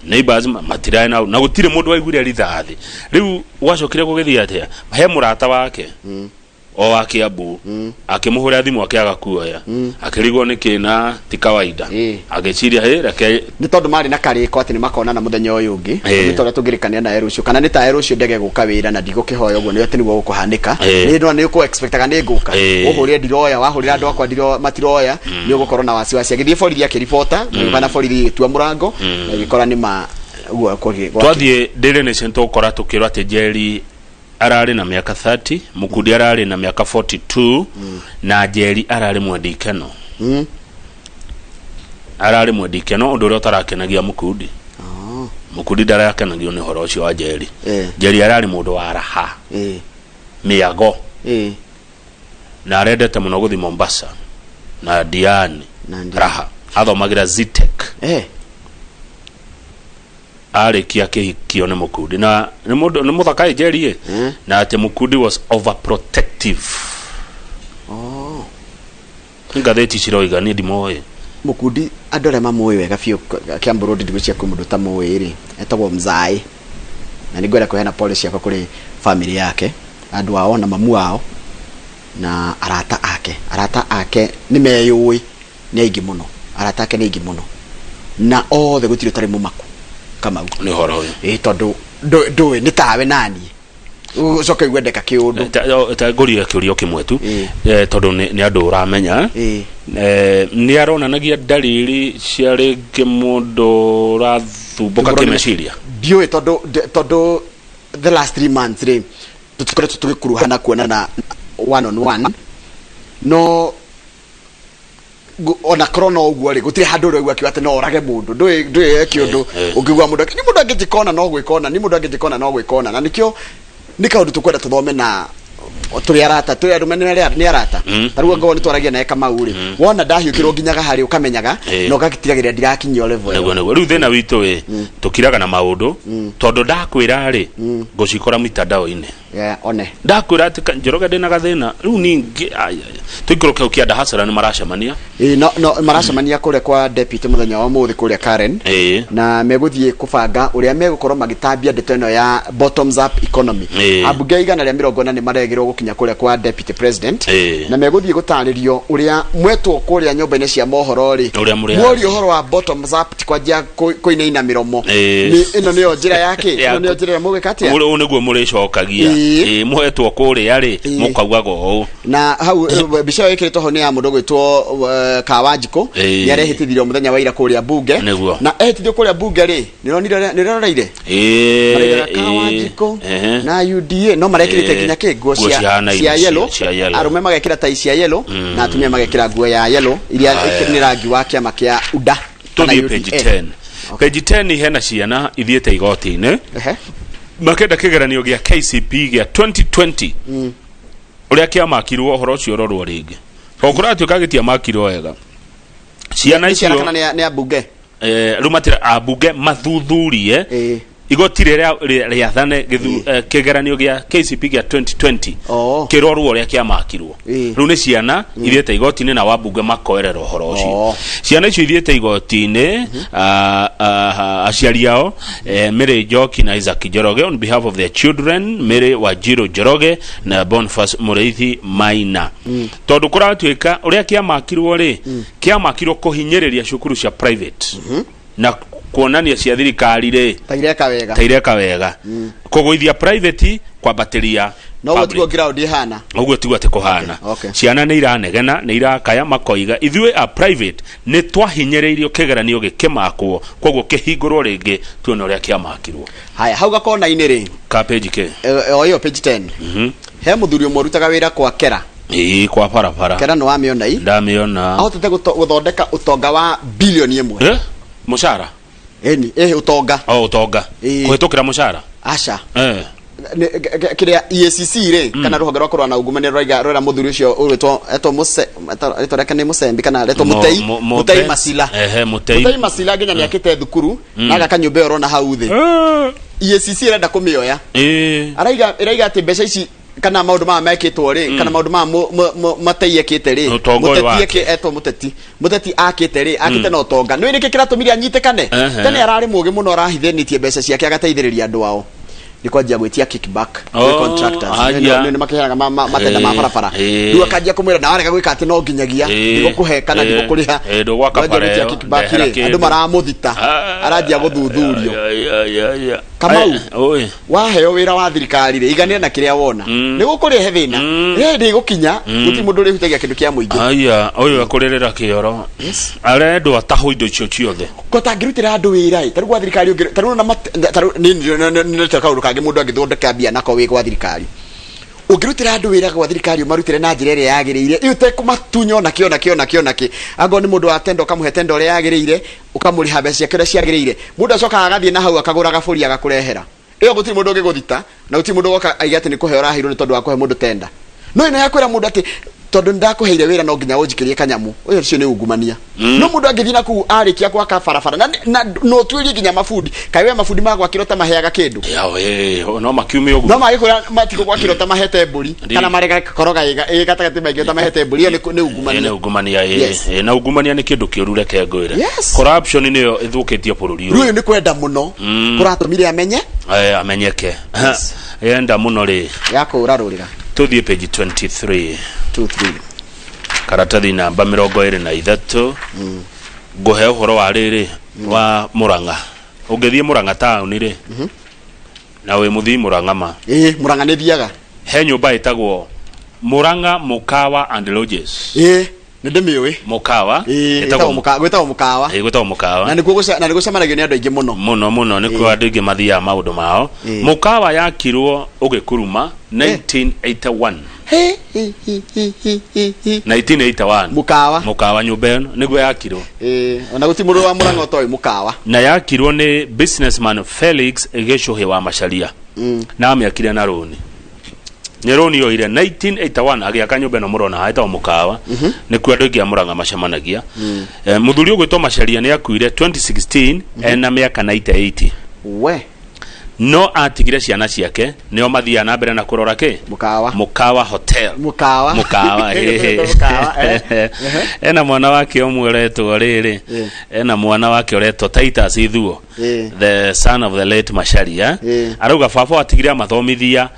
A: Neighbors matirarĩ na gũtirĩ mũndũ waiguire rithathi. Rĩu gwacokire gũgĩthiĩ atĩa? He mũrata wake. O wa Kiambu akĩmũhũrĩra thimũ akĩaga kuoya, akĩrigwo nĩ kĩna ti kawaida, agĩciria hĩ reke.
C: Nĩ tondũ marĩ na karĩko atĩ nĩ makonana mũthenya ũyũ ũngĩ. Nĩ ta ũrĩa tũngĩrĩkanĩra nawe rũciũ, kana nĩ tawe rũciũ ndege gũka wĩra na ndigũkĩhoya ũguo nĩ atĩ nĩguo gũkũhanĩka. Nĩ ndona nĩ ũkũ expectaga nĩ ngũka, ũhũrĩre ndiroya, wahũrĩra andũ akwa matiroya, nĩ ũgũkorwo na wasiwasi. Agĩthiĩ borithi akĩribota, magĩũka na borithi ĩgĩtua mũrango na ĩgĩkora nĩ ma ũguo.
A: Twathiĩ Daily Nation tũgũkora tũkĩrwo atĩ Njeri ararĩ na mĩaka 30, Mukundi ararĩ na mĩaka 42, na Njeri ararĩ mwendi ikeno. Ararĩ mwendi ikeno, ũndũ ũrĩa ũtarakenagia Mukundi. Mukundi ndarakenagio nĩ ũhoro ũcio wa Njeri. Njeri ararĩ mũndũ wa raha, mĩago, na arendete mũno gũthiĩ Mombasa na Diani.
C: Na Diani.
A: Raha athomagĩra Zetech. Arĩkia kĩhikio nĩ Mũkundi na nĩ mũndũ nĩ mũthaka ĩ Njeri ĩ, na atĩ Mũkundi was overprotective. Nĩ ngathĩti ciroiga, niĩ ndimoĩ.
C: Mũkundi, andũ arĩa mamũĩ wega biũ Kiambu Road, ndigwĩciria kwĩ mũndũ ũtamũĩ rĩ, etagwo Mzaĩ, na nĩ ngwenda kũheana pole ciakwa kũrĩ family yake, andũ ao na mamu wao na arata ake. Arata ake nĩ meyũĩ nĩ aingĩ mũno, arata ake nĩ aingĩ mũno, na othe gũtirĩ ũtarĩ mũmaku Kamau.
A: Nĩ ũhoro ũyũ.
C: Ĩ tondũ ndũĩ nĩ tawe naniĩ ũcoke ũigue ndeka kĩũndũ.
A: Ta ngũrie kĩũria kĩmwe tu, tondũ nĩ andũ ũramenya. Nĩ aronanagia ndariri cia rĩngĩ mũndũ ũrathumbũka kĩmeciria?
C: Ndiũĩ, tondũ the last 3 months rĩ, tũtikoretwo tũgĩkuruhana kuonana one on one, no ona korwo no ũguo rĩ, gũtirĩ handũ ũraigua akiuga atĩ no orage mũndũ. Ndũĩ eke ũndũ. Ũngĩigua mũndũ nĩ mũndũ angĩnjĩka ona no gwĩka, ona nĩ mũndũ angĩnjĩka ona no gwĩka ona, na nĩkĩo nĩ kaũndũ tũkwenda tũthome na tũrĩ arata, tũrĩ andũ nĩ arata. Ta rĩu angorwo nĩ twaragia naye Kamau rĩ, wona ndahiũkĩrwo nginyaga harĩ ũkamenyaga na ũgagĩtigagĩrĩra ndirakinyia level ĩyo.
A: Nĩguo rĩu thĩna witũ ĩ, tũkiraga na maũndũ tondũ ndakwĩra rĩ, ngũcikora mitandao-inĩ.
C: Yeah, one.
A: Ndakwĩra atĩ Njoroge ndĩna gathĩna rĩu ningĩ. Ai, ai, tũikũrũke hau kĩanda hasara nĩ maracemania.
C: Ĩĩ, no maracemania kũrĩa kwa deputy mũthenya wa ũmũthĩ kũrĩa Karen, na megũthiĩ kũbanga ũrĩa megũkorwo magĩtambia ndeto ĩno ya bottoms up economy. Ambunge 140 nĩ maregĩrwo gũkinya kũrĩa kwa deputy president, na megũthiĩ gũtarĩrio ũrĩa mwetwo kũrĩa nyũmba-inĩ cia mohoro rĩ,
A: Ũrĩa mũrĩ
C: muorio ũhoro wa bottoms up, ti kwanjia kũinaina mĩromo. Nĩ ĩno nĩyo njĩra yake, ĩno nĩyo njĩra ĩrĩa mũgwĩka atĩa.
A: Ũũ nĩguo mũrĩcokagia. Ĩĩ, mũhetwo kũrĩa rĩ, mũkaugaga ũũ.
C: Na hau mbica ĩyo ĩkĩrĩtwo hau nĩ ya mũndũ ũgwĩtwo Kawanjikũ. Nĩ arehĩtithirio mũthenya wa ira kũrĩa bunge. Na ehĩtithio kũrĩa bunge rĩ, nĩ ũroreire maraigaga Kawanjikũ na UDA no marekĩrĩte nginya kĩ nguo
A: Nguo
C: cia
A: cihanaine,
C: cia yellow.
A: Cia yellow.
C: Arũme magekĩra tai cia yellow na atumia magekĩra nguo ya yellow iria nĩ rangi wa kĩama kĩa UDA kana
A: Tũthiĩ page
C: UDA.
A: 10. Page 10 hena ciana ithiĩte igoti-inĩ makenda kĩgeranio gĩa KCP gĩa 2020 ũrĩa kĩamakirwo, ũhoro ũcio ũrorwo rĩngĩ tondũ kũratuĩka gĩtiamakirwo wega ciana
C: Nĩ ciana
A: icio.
C: Kana nĩ ambunge?
A: Rĩu matira ambunge mathuthurie, igoti rĩrĩa rĩathane kĩgeranio gĩa KCP gĩa 2020 kĩrorwo ũrĩa kĩamakirwo. Rĩu nĩ ciana ithiĩte igoti-inĩ na wambunge makoerera ũhoro ũcio. Ciana icio ithiĩte igoti-inĩ, aciari ao Mary Njoki na Isaac Njoroge on behalf of their children Mary Wanjiru Njoroge na Boniface Mũrĩithi Maina, tondũ kũratuĩka ũrĩa kĩamakirwo rĩ, kĩamakirwo kũhinyĩrĩria cukuru cia private na kuonania cia thirikari rĩ
C: ta ireka wega,
A: ta ireka wega, kũgũithia private, kwambatĩria
C: No ũguo
A: public.
C: tiguo ground ihana.
A: Ũguo tiguo atĩ kũhana. Ciana nĩ iranegena, nĩ irakaya, makoiga ithuĩ a private nĩ twahinyĩrĩirio kĩgeranio gĩkĩmakwo, koguo kĩhingũrwo rĩngĩ tuone ũrĩa kĩamakirwo.
C: Haya, hau gakona-inĩ rĩ,
A: ka page kĩ?
C: O ĩyo page 10, he mũthuri ũmwe ũrutaga wĩra kwa Kera.
A: Ĩĩ, kwa barabara.
C: Kera nĩ wamĩona i?
A: Ndamĩona.
C: Ahotete gũthondeka ũtonga wa bilioni 1.
A: Eh? Mũcara?
C: Ĩni, ĩhĩ, ũtonga.
A: O ũtonga. Kũhĩtũkĩra mũcara?
C: Aca. Kĩrĩa EACC rĩ, kana rũhonge rwa kũrũa na ungumania rwaiga rwera mũthuri ũcio ũrĩtwo etwo Mũse, rĩtwa rĩake nĩ Mũcembi kana retwo Mũtei, Mũtei Masila.
A: Ehe, Mũtei.
C: Mũtei Masila nginya nĩ akĩte thukuru na agaka nyũmba ĩyo ũrona hau thĩ. EACC ĩrenda kũmĩoya. Araiga, ĩraiga atĩ mbeca ici kana maũndũ maya mekĩtwo rĩ, kana maũndũ maya Matei ekĩte rĩ,
A: Ũtonga ũyũ
C: Mũteti
A: wake.
C: etwo Mũteti, Mũteti akĩte rĩ, akĩte na ũtonga. Nĩ nĩkĩ kĩratũmire anyitĩkane? Tene ararĩ mũgĩ mũno, arahithanĩtie mbeca ciake agateithĩrĩria andũ ao. Nĩ kwanjia gwĩtia kickback kũrĩ
A: Oh,
C: contractors.
A: aya.
C: Nĩ makĩheanaga matenda ma barabara. Rĩu akanjia kũmwĩra na warega gwĩka atĩ no nginyagia ndigũkũhe kana ndigũkũrĩha.
A: Ndũgwaka
C: Wanjia
A: bara
C: gwĩtia
A: ĩyo,
C: kickback
A: ndehera
C: rĩ, andũ
A: kĩndũ.
C: maramũthita, aranjia gũthuthurio.
A: Ya.
C: Kamau.
A: Oi.
C: Waheo wĩra wa thirikari rĩ, iganĩra na kĩrĩa wona nĩ gũkũrehe thĩna hĩndĩ ĩgũkinya. Gũtirĩ mũndũ ũrĩhutagia kĩndũ kĩa mũingĩ.
A: Aya, ũyũ ekũrĩrĩra kĩoro. Arendwo atahwo indo icio ciothe.
C: Ko tangĩrutĩra andũ wĩra ĩ, tarĩu gwa thirikari ũngĩ tarĩu ona tarĩu nĩ kaũndũ kangĩ mũndũ angĩthondeka mbia nako wĩ gwa thirikari. Ũngĩrutĩra andũ wĩra gwa thirikari, ũmarutĩre na njĩra ĩrĩa yagĩrĩire, ĩ ũtekũmatunya ona kĩ ona kĩ ona kĩ ona kĩ. Angorwo nĩ mũndũ wa tenda, ũkamũhe tenda ũrĩa yagĩrĩire, ũkamũrĩha mbeca ciake ũrĩa ciagĩrĩire. Mũndũ acokaga agathiĩ na hau akagũra gabũri agakũrehera. Ĩyo gũtirĩ mũndũ ũngĩgũthita na gũtirĩ mũndũ ũgoka aige atĩ nĩ kũheo ũraheirwo nĩ tondũ wa kũhe mũndũ tenda. No ĩno ya kwĩra mũndũ atĩ tondũ nĩ ndakũheire wĩra no nginya ũnjikĩrie kanyamũ, ũyũ ũcio nĩ ungumania. No mũndũ angĩthiĩ na kũu arĩkia gwaka barabara na no ũtuĩrie nginya mabundi, kaĩ we mabundi ma gwakĩrwo ta maheaga kĩndũ?
A: Ya we, no makiume ũguo.
C: No magĩkwĩra matigũgwakĩrwo ta mahete mbũri
A: Ndi-
C: kana marega koroga ĩ gatagatĩ maingĩ ta mahete mbũri. Ĩyo nĩ ungumania.
A: Nĩ ungumania ĩ.
C: Yes.
A: Na ungumania nĩ kĩndũ kĩũru, reke ngwĩre.
C: Yes.
A: Corruption nĩyo ĩthũkĩtie bũrũri
C: Rĩu
A: ũyũ.
C: ũyũ nĩ kwenda mũno kũratũmire amenye.
A: Amenyeke. Enda mũno rĩ.
C: Ya kũrarũrĩra.
A: Tũthiĩ page 23.
C: 23.
A: Karatathi namba 23. Ngũhe ũhoro wa rĩrĩ wa Mũrang'a. Ũngĩthiĩ Mũrang'a taũni rĩ, na wĩ mũthii Mũrang'a ma.
C: Ĩĩ, Mũrang'a nĩ thiaga.
A: He nyũmba ĩtagwo Mũrang'a Mũkawa and Lodges.
C: Ĩĩ, nĩ ndĩmĩũĩ.
A: Mũkawa.
C: Ĩĩ, ĩtagwo gwĩtagwo mũkawa.
A: Ĩĩ, gwĩtagwo mũkawa.
C: Na nĩ gũcemanagio nĩ andũ aingĩ mũno.
A: Mũno mũno, nĩkuo andũ aingĩ mathiaga maũndũ mao. Mũkawa yakirwo ũgĩkuruma 1981.
C: Hi, hi, hi, hi, hi, hi, hi.
A: 1981.
C: Mũkawa.
A: Mũkawa, nyũmba ĩno nĩguo yakirwo.
C: Ĩĩ, ona gũtirĩ mũndũ wa Mũrang'a ũtoĩ mũkawa.
A: Na yakirwo nĩ businessman Felix Gĩcũhĩ wa Macharia. Na amĩakire na rũni, nĩ rũni oire 1981 agĩaka nyũmba ĩno mũrona haha ĩtagwo mũkawa. Nĩkuo andũ aingĩ a Mũrang'a macemanagia. Mũthuri ũgwĩtwo Macharia nĩ akuire 2016 ena mĩaka 98.
C: We.
A: No atigire ciana ciake nĩo mathiaga na mbere na kũrora kĩ
C: Mũkawa.
A: Mũkawa Hotel.
C: Mũkawa.
A: Mũkawa, ĩĩ.
C: Mũkawa, eh.
A: Ena mwana wake ũmwe ũretwo rĩrĩ, ena mwana wake ũretwo Titus Ithuo, the son of the late Macharia. Arauga baba atigire amathomithia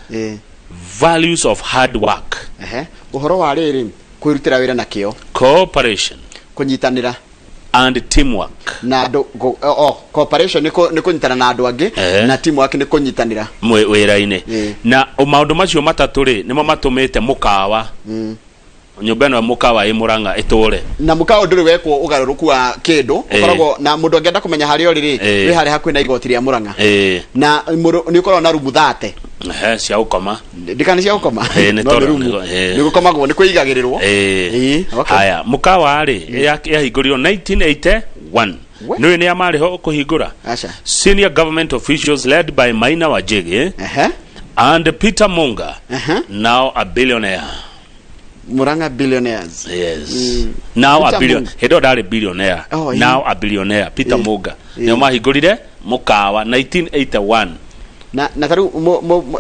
A: values of hard work,
C: Ehe. Ũhoro wa rĩrĩ kwĩrutĩra wĩra na kĩo,
A: cooperation,
C: kũnyitanĩra,
A: and teamwork.
C: Na andũ oh, cooperation nĩ kũnyitana na andũ angĩ. Na teamwork nĩ kũnyitanĩra
A: wĩra-inĩ. Na maũndũ macio matatũ rĩ, nĩmo matũmĩte mũkawa, nyũmba ĩno ya mũkawa ĩ Mũrang'a ĩtũre.
C: Na mũkawa ndũrĩ wekwo ũgarũrũku wa kĩndũ. Ũkoragwo na mũndũ angĩenda kũmenya harĩa ũrĩ rĩ, wĩ harĩa hakuhĩ na igoti rĩa Mũrang'a. Na nĩ ũkoragwo na rumu 30.
A: Ehe, cia gũkoma.
C: Ndikana cia gũkoma.
A: Nĩ
C: No nĩ
A: toro,
C: rumu. Nĩ gũkomagwo, nĩ kwĩigagĩrĩrwo. Okay.
A: Haya, mũkawa rĩ, yahingũrirwo 1981.
C: We.
A: Nĩũĩ nĩ amarĩ ho kũhingũra?
C: Aca.
A: Senior government officials led by Maina Wajigi and Peter Munga, now a billionaire.
C: Murang'a billionaires.
A: Yes. Now a
C: Peter
A: billion.
C: Munga.
A: Hĩndĩ ĩyo ndarĩ billionaire.
C: Oh,
A: Now a billionaire Peter Munga. Nĩo mahingũrire mũkawa 1981.
C: Na tarĩu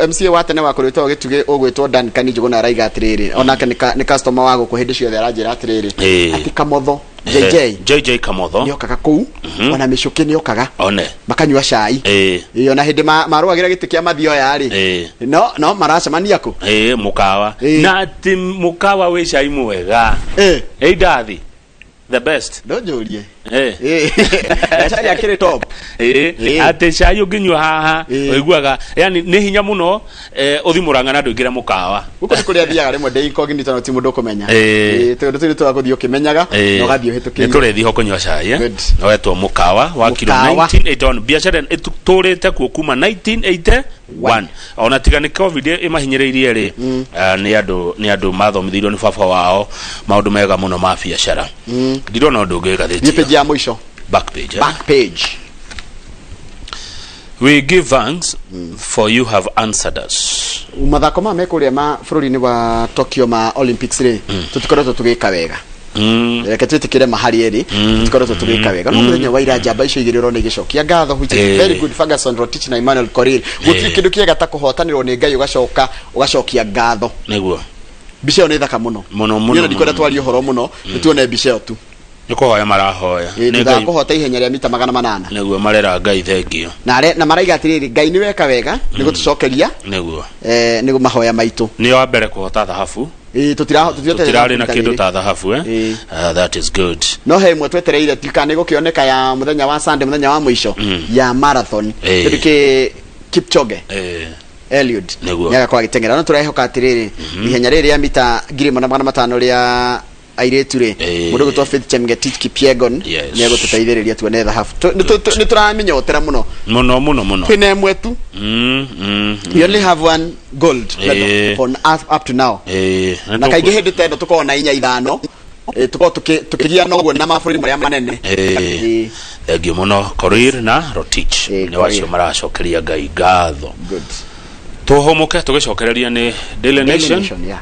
C: MCA wa tene wa kũrĩa wĩtagwo Gĩtugĩ ũgwĩtwo Duncan Njũgũna araiga atĩrĩrĩ, onake nĩ customer wa gũkũ hĩndĩ ciothe, aranjĩra atĩrĩrĩ, atĩ Kamotho JJ.
A: JJ Kamotho.
C: Nĩokaga kũu, ona Mĩcũkĩ nĩokaga
A: one
C: makanyua cai. Ĩĩ, ona hĩndĩ marũagĩra gĩtĩ kĩa Mathioya rĩ, no maracemania kũ?
A: Ĩĩ, mũkawa. Na atĩ mũkawa wĩ cai mwega. Ĩ ndathi the best.
C: Ndũnjũrie. Cai akĩrĩ top.
A: Ĩĩ, atĩ cai ũngĩnyua haha ũiguaga yani nĩ hinya mũno ũthi Mũrang'a na ndũingĩre mũkawa.
C: Gũkũ nĩ kũrĩa thiaga rĩmwe ndĩ incognito na ti mũndũ ũkũmenya. Ĩĩ, tondũ tũrĩ twa gũthiĩ ũkĩmenyaga na ũgathiĩ
A: Nĩ
C: ũhĩtũkĩire.
A: tũrĩthiĩ ho kũnyua cai, eh? Wetwo mũkawa wakirwo
C: Mũkawa.
A: 1981. Biacara ĩtũrĩte kuo kuma 1981, ona tiga nĩ COVID ĩmahinyĩrĩirie rĩ. Nĩ andũ mathomithirio nĩ baba wao maũndũ mega mũno ma biacara. Ndirona ũndũ ũngĩ
C: Thiĩ
A: ngathĩti.
C: page ya mũico.
A: Back page, eh?
C: Back page.
A: We give thanks for you have answered us.
C: Mathako ma mekũrĩa ma bũrũri-inĩ wa Tokyo ma Olympics rĩ, tũtikoretwo tũgĩka wega. Reke twĩtĩkĩre mahari erĩ, tũtikoretwo tũgĩka wega. No mũthenya wa ira njamba icio igĩrĩ ũrona igĩcokia ngatho, which is very good, Ferguson Rotich na Emmanuel Korir. Gũtirĩ kĩndũ kĩega ta kũhotanĩrwo nĩ Ngai ũgacoka ũgacokia ngatho.
A: Nĩguo.
C: Mbica ĩyo nĩ thaka mũno.
A: Mũno mũno.
C: Niĩ ona ndikwenda
A: Mũno.
C: twarie ũhoro mũno, nĩ tuone mbica ĩyo tu.
A: Nĩ kũhoya marahoya.
C: Ĩ,
A: Nĩ
C: thutha wa
A: Ngai
C: kũhota ihenya rĩa mita 800.
A: Nĩguo marera Ngai thengio.
C: Na are, na maraiga atĩrĩrĩ, Ngai nĩ weka wega nĩ gũtũcokeria
A: Nĩguo.
C: Nĩ mahoya maitũ.
A: Nĩo wa mbere kũhota thahabu.
C: Ĩ, tũtirahoteire
A: Tũtirarĩ na
C: rita
A: kĩndũ
C: rĩrĩ.
A: ta thahabu eh?
C: Ĩ.
A: Ah, that is good.
C: No he ĩmwe twetereire tikana nĩ gũkĩoneka ya mũthenya wa Sunday, mũthenya wa mũico ya marathon.
A: Ĩ.
C: Kĩndũ kĩ Kipchoge Eliud nĩagakorwo agĩteng'era, no tũrehoka atĩrĩrĩ, ihenya rĩrĩ rĩa mita 1500 rĩa airĩtu rĩ, mũndũ ũgwĩtwo Faith Chemngetich Kipyegon nĩegũtũteithĩrĩria tuone thahabu. Nĩ tũramĩnyotera mũno.
A: Mũno mũno mũno.
C: Twĩna ĩmwe tu. We only have one gold medal for up to now. Na kaingĩ hĩndĩ ta ĩno tũkoragwo na inya ithano. Tũkoragwo tũkĩgiana ũguo na mabũrũri marĩa manene.
A: Thengiũ mũno Korir na Rotich nĩ wacio
C: Korir.
A: maracokeria Ngai ngatho.
C: Good.
A: Tũhũmũke tũgĩcokereria nĩ Daily
C: Daily
A: Nation.
C: Nation, yeah.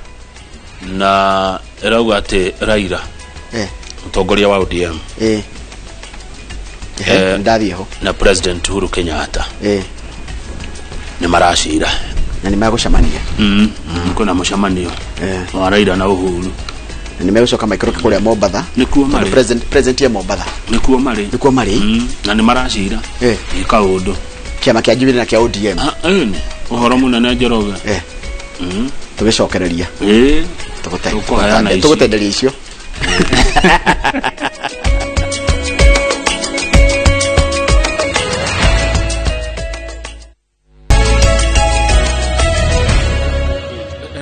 A: Na ĩrauga atĩ Raila, mũtongoria wa ODM,
C: Ndathiĩ ho.
A: na President Uhuru Kenyatta nĩ maracira.
C: Na nĩ megũcemania.
A: Kwĩna mũcemanio wa Raila na Uhuru.
C: Na nĩ megũcoka maikũrũke kũrĩa Mombatha.
A: Nĩkuo
C: Tondũ
A: marĩ.
C: president ye Mombatha.
A: Nĩkuo marĩ.
C: Nĩkuo marĩ.
A: Na nĩ maracira. Ĩ kaũndũ.
C: Kĩama kĩa Jubilee na kĩa ODM.
A: Ah, ĩni ũhoro mũnene Njoroge.
C: Tũgĩcokereria.
A: Tũkũheana ici.
C: Tũgũtenderia icio.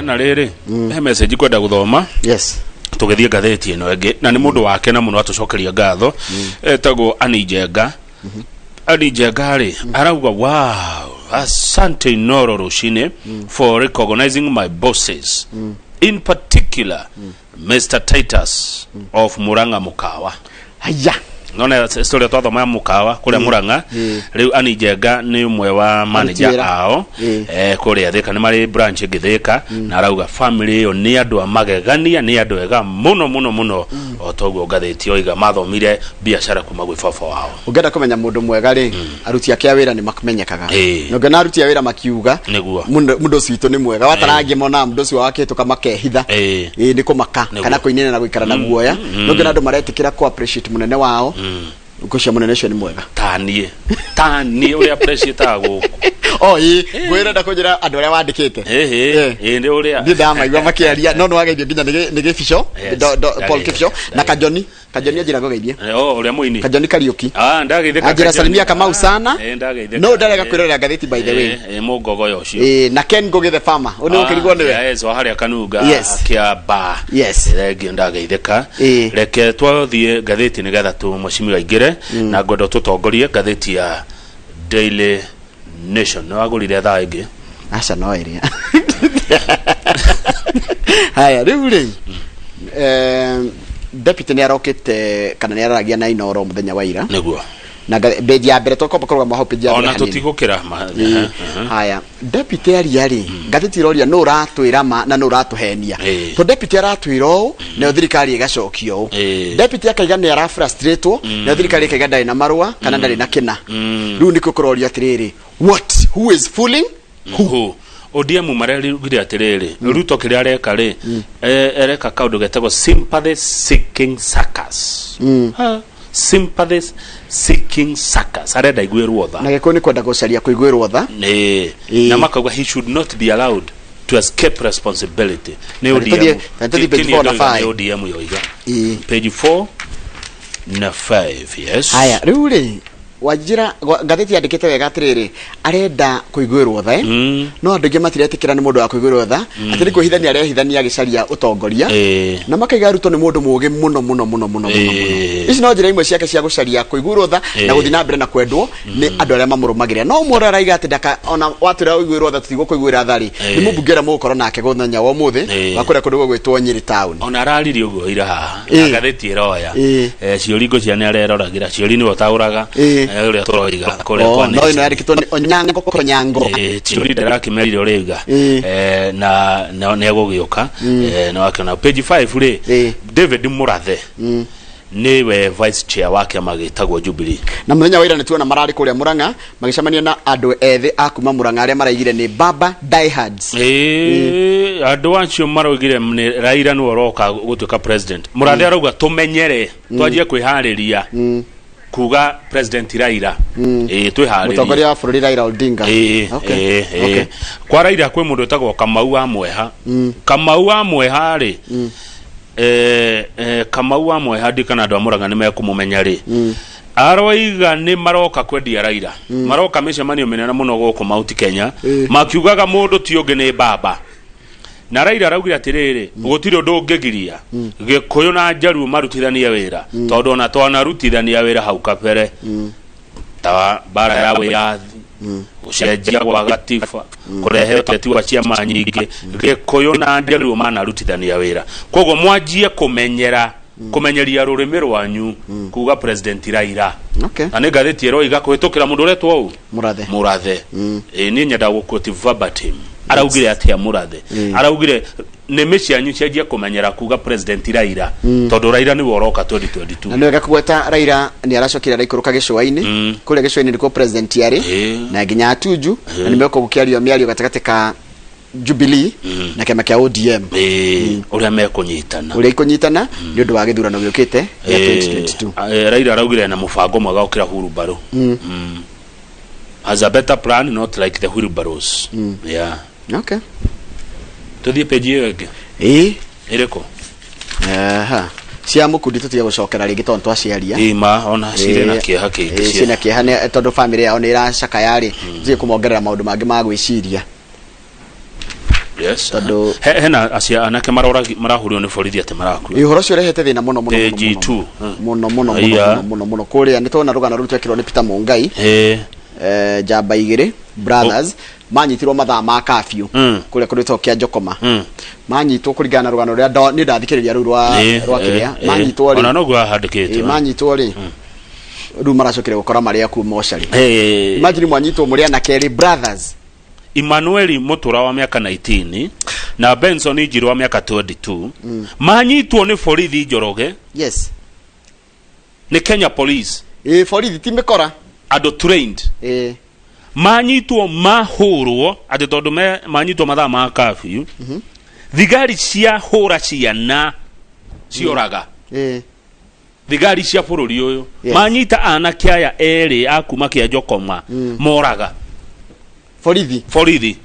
A: Na rĩrĩ he message kwenda gũthoma.
C: Yes.
A: Tũgĩthiĩ ngathĩti ĩno ĩngĩ, na nĩ mũndũ wakena mũno atũcokeria ngatho, etagwo Ani Njenga. Ani Njenga rĩ arauga, "Wow, asante Inoro Rũcinĩ for recognizing my bosses, in particular Mr Titus of Murang'a Mukawa."
C: Haya.
A: Nona story twathoma ya mukawa kuria Murang'a. Riu Ani Njenga nĩ ũmwe wa manager
C: Aruti wĩra.
A: ao kũrĩa Thika, nĩ marĩ branch ĩngĩ Thika, na arauga family ĩyo nĩ andũ a magegania, nĩ andũ ega mũno mũno mũno, o toguo ngathĩti oiga mathomire biacara kuma gwĩ baba wao.
C: Ũngĩenda kũmenya mũndũ mwega rĩ, aruti ake a wĩra nĩ mamenyekaga. Na ũngĩona aruti a wĩra makiuga mũndũ ũcio witũ nĩ mwega, watarangĩ monaga mũndũ ũcio wakĩhĩtũka makehitha. Ĩĩ, nĩ kũmaka kana kũinĩna na gũikara na guoya. No ũngĩona andũ maretĩkĩra kũ appreciate mũnene wao, ngũcia mũnene ũcio nĩ mwega.
A: Taniĩ ũrĩa appreciate gũkũ.
C: O ĩ ngwĩrenda kũnjĩra andũ arĩa wandĩkĩte.
A: Ĩhĩ, nĩ ũrĩa
C: Niĩ ndamaigua makĩaria, no nĩ wageithio nginya nĩ Gĩbico.
A: Yes,
C: Paul
A: ndageithĩka.
C: Kĩbico na Kajoni. Kajoni anjĩra ngũgeithie.
A: Oh, ũrĩa mũini.
C: Kajoni Kariũki.
A: Ah, ndageithĩka.
C: Anjĩra
A: Kajoni.
C: salimia Kamau sana.
A: Ndageithĩka.
C: No ndarega kwĩrorera ngathĩti, by the way.
A: Mũngogoyo ũcio.
C: Na Ken Ngugi the farmer ũnĩ ũkĩrigwo nĩwe.
A: Yes, wa harĩa Kanunga.
C: Yes.
A: Kĩa ba.
C: Yes.
A: Thengio, ndageithĩka. Reke twathiĩ ngathĩti nĩgetha tu mũcimi aingĩre, na ngwenda tũtongorie ngathĩti ya Daily Nation. Nĩ wagũrire thaa ĩngĩ?
C: Aca, no ĩrĩa haya rĩu rĩ, deputy nĩ arokĩte kana nĩ araragia na Inoro mũthenya wa ira. Na page ya mbere tũkomba kũrũgama hau page ya mbere
A: Ona
C: hanini.
A: tũtigũkĩra
C: Haya, deputy aria rĩ, ngathĩti iroria nũ ũratwĩra ma na nũ ũratũhenia, to deputy aratwĩra ũũ nayo thirikari ĩgacokia ũũ. Deputy akaiga nĩ ara frustratwo, nayo thirikari ĩkaiga ndarĩ na marũa kana ndarĩ na kĩna. Rĩu nĩkĩo kũroria atĩrĩrĩ, what, who is fooling?
A: Who? ODM marerugire atĩrĩrĩ, Ruto kĩrĩa areka rĩ, areka kaũndũ getagwo sympathy seeking circus. Ha, sympathy seeking circus, arenda iguĩrwo tha.
C: Na gĩkũyũ nĩ kwenda gũcaria kũiguĩrwo tha.
A: Nĩ na makauga he should not be allowed to escape responsibility. Nĩ
C: Na
A: ODM.
C: na tũthiĩ page
A: Ti- ti
C: 4 na
A: nĩ ndoiga,
C: 5.
A: nĩ ODM yoiga page 4 na 5, yes.
C: Haya, rĩu rĩ, wanjira ngathĩti yandĩkĩte wega atĩrĩrĩ, arenda kũiguĩrwo tha, no andũ aingĩ matiretĩkĩra nĩ mũndũ wa kũiguĩrwo tha, atĩ nĩ kwĩhithania arehithania agĩcaria ũtongoria, na makaiga Ruto nĩ mũndũ mũũgĩ mũno mũno mũno mũno mũno mũno. Ici no njĩra imwe ciake cia gũcaria kũiguĩrwo tha na gũthiĩ na mbere na kwendwo nĩ andũ arĩa mamũrũmagĩrĩra. No ũmwe ũrĩa araiga atĩ ndaka ona watwĩra ũiguĩrwo tha tũtigũkũiguĩra tha rĩ, nĩ mũmbunge ũrĩa mũgũkorwo nake mũthenya wa ũmũthĩ wa kũrĩa kũndũ gũgwĩtwo Nyĩrĩ town.
A: Ona araririe ũguo ira haha na ngathĩti ĩroya. Ciũri ngũcia nĩ areroragĩra ciũri, nĩwe ũtaũraga ũrĩa tũroiga kũrĩa
C: Oh,
A: kwa
C: no ĩno yandĩkĩtwo nĩ Onyango Konyango.
A: Ciũri ndarakĩmerire ũrĩa iga na nĩ egũgĩũka. Na wakĩona page 5 rĩ, David Murathe. Nĩwe vice chair wa kĩama gĩtagwo Jubilee.
C: Na mũthenya wa ira nĩ tuona mararĩ kũrĩa Murang'a magĩcemania na andũ ethĩ a kuma Murang'a arĩa maraigire nĩ Baba Diehards.
A: Ĩĩ, andũ acio maraugire nĩ Raila nĩwe ũroka gũtuĩka president. Mũrathe arauga tũmenyere twanjie kwĩharĩria kuga president Raila. Ĩĩ, twĩharĩrie.
C: Mũtongoria wa bũrũri Raila Odinga.
A: Ĩĩ,
C: Okay.
A: ĩĩ, ĩĩ.
C: Okay.
A: Kwa Raila kwĩ mũndũ wĩtagwo Kamau wa Mweha. Kamau wa Mweha rĩ, Kamau wa Mweha ndikana andũ a Murang'a nĩ mekũmũmenya rĩ, aroiga nĩ maroka kwendia Raila. Maroka mĩcemanio mĩnene mũno gũkũ Mount Kenya, makiugaga mũndũ ti ũngĩ nĩ baba. Na Raila araugire atĩrĩrĩ, gũtirĩ ũndũ ũngĩgiria Gĩkũyũ na Njaruo marutithanie wĩra, tondũ ona twanarutithania wĩra hau kabere ta mbara ya wĩyathi, gũcenjia gwa gatiba, kũrehe ũteti wa ciama nyingĩ, Gĩkũyũ na Njaruo manarutithania wĩra. Koguo mwanjie kũmenyera kũmenyeria rũrĩmĩ rwanyu kuga president Raila.
C: Okay.
A: Na nĩ ngathĩti ĩroiga kũhĩtũkĩra mũndũ ũretwo ũũ
C: Mũrathe.
A: Mũrathe. Ĩĩ, niĩ nyendaga gũquote verbatim. Araugire atĩa Mũrathe? Araugire nĩmĩ cianyu cianjie kũmenyera kuga president Raila, tondũ Raila nĩwe ũroka 2022.
C: Na nĩ wega kũgweta Raila nĩ aracokire araikũrũka gĩcũa-inĩ. Kũrĩa gĩcũa-inĩ nĩkuo president arĩ na nginya Atuju, na nĩ mekwo gũkĩario mĩario gatagatĩ ka Jubilee na kĩama kĩa ODM.
A: Ĩĩ, ũrĩa mekũnyitana.
C: Ũrĩa ikũnyitana nĩ ũndũ wa gĩthurano gĩũkĩte gĩa 2022.
A: Raila araugire na mũbango mwega gũkĩra hurumbarũ. Has a better plan, not like the wheelbarrows. Yeah.
C: Okay.
A: Tuthiĩ page ĩyo ĩngĩ.
C: Ĩĩ.
A: Ĩrĩkũ?
C: Aha. Cia mũkundi tũtige gũcokera rĩngĩ tondũ twaciaria.
A: Ima ona cirĩ na kĩeha kĩingĩ.
C: Ciĩna kĩeha tondũ famĩlĩ yao nĩ ĩracakaya rĩ, tũtige kũmongerera maũndũ mangĩ ma gwĩciria.
A: Yes.
C: Tondũ
A: Hena acia anake marahũrirwo nĩ borithi atĩ marakua.
C: Ĩ, ũhoro ũcio ũrehete thĩna mũno mũno mũno.
A: G2.
C: Mũno mũno mũno.
A: Aya.
C: Mũno mũno mũno kũrĩa nĩ tuona rũgano rũu twekĩrwo nĩ Peter Mungai. Njamba igĩrĩ brothers manyitirwo mathaa ma kafyu kũrĩa kũrĩtwo kĩa Njokoma. Manyitwo kũringana na rũgano rũrĩa niĩ ndathikĩrĩria rũu rwa rwa kĩrĩa manyitwo rĩ.
A: Ona noguo handĩkĩtwo.
C: Manyitwo rĩ, rĩu maracokire gũkora marĩ akuũ mocarĩ. Imagine mwanyitwo mũrĩ anake erĩ brothers.
A: Emmanuel Mutura wa mĩaka 19 na Benson Njiru wa mĩaka 22 manyitwo nĩ borithi Njoroge.
C: Yes.
A: Nĩ Kenya Police.
C: Ĩ, borithi ti mĩkora.
A: Andũ trained. Manyitwo mahũrwo atĩ tondũ manyitwo mathaa ma curfew, thigari ciahũra ciana cioraga. Thigari cia bũrũri ũyũ manyita anake aya erĩ a kuma kĩa Njokoma, moraga.
C: Borithi.
A: Borithi.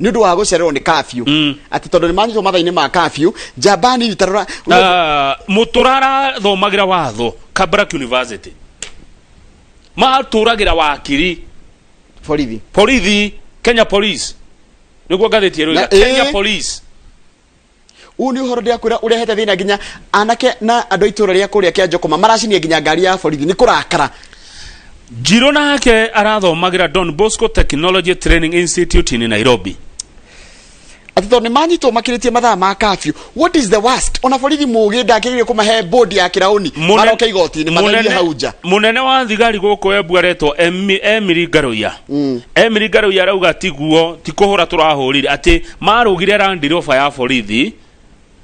C: Nĩ ũndũ wa gũcererwo nĩ curfew, atĩ tondũ nĩ manyitwo mathaa-inĩ ma curfew, njamba nini tarora.
A: Ah, Mũtũra arathomagĩra watho Kabarak University, matũragĩra wakiri.
C: Borithi.
A: Borithi, Kenya Police, nĩguo ngathĩti ĩroiga. Kenya Police.
C: Ũyũ nĩ ũhoro ndĩrakwĩra ũrehete thĩna nginya anake na andũ a itũra rĩa kũrĩa kĩa Njokoma maracinia nginya ngari ya borithi nĩ kũrakara.
A: Njirũ nake arathomagĩra Don Bosco Technology Training Institute in Nairobi.
C: Atĩ tondũ nĩ manyitwo makĩrĩtie mathaa ma curfew. What is the worst? Ona borithi mũgĩ ndakĩrĩire kũmahe board ya kĩraũni maroke igoti-inĩ matherie hau nja.
A: Mũnene wa thigari gũkũ Embu aretwo Emily Ngaruiya. Emily Ngaruiya arauga tiguo, ti kũhũra tũrahũrire, atĩ marũgire Land Rover ya borithi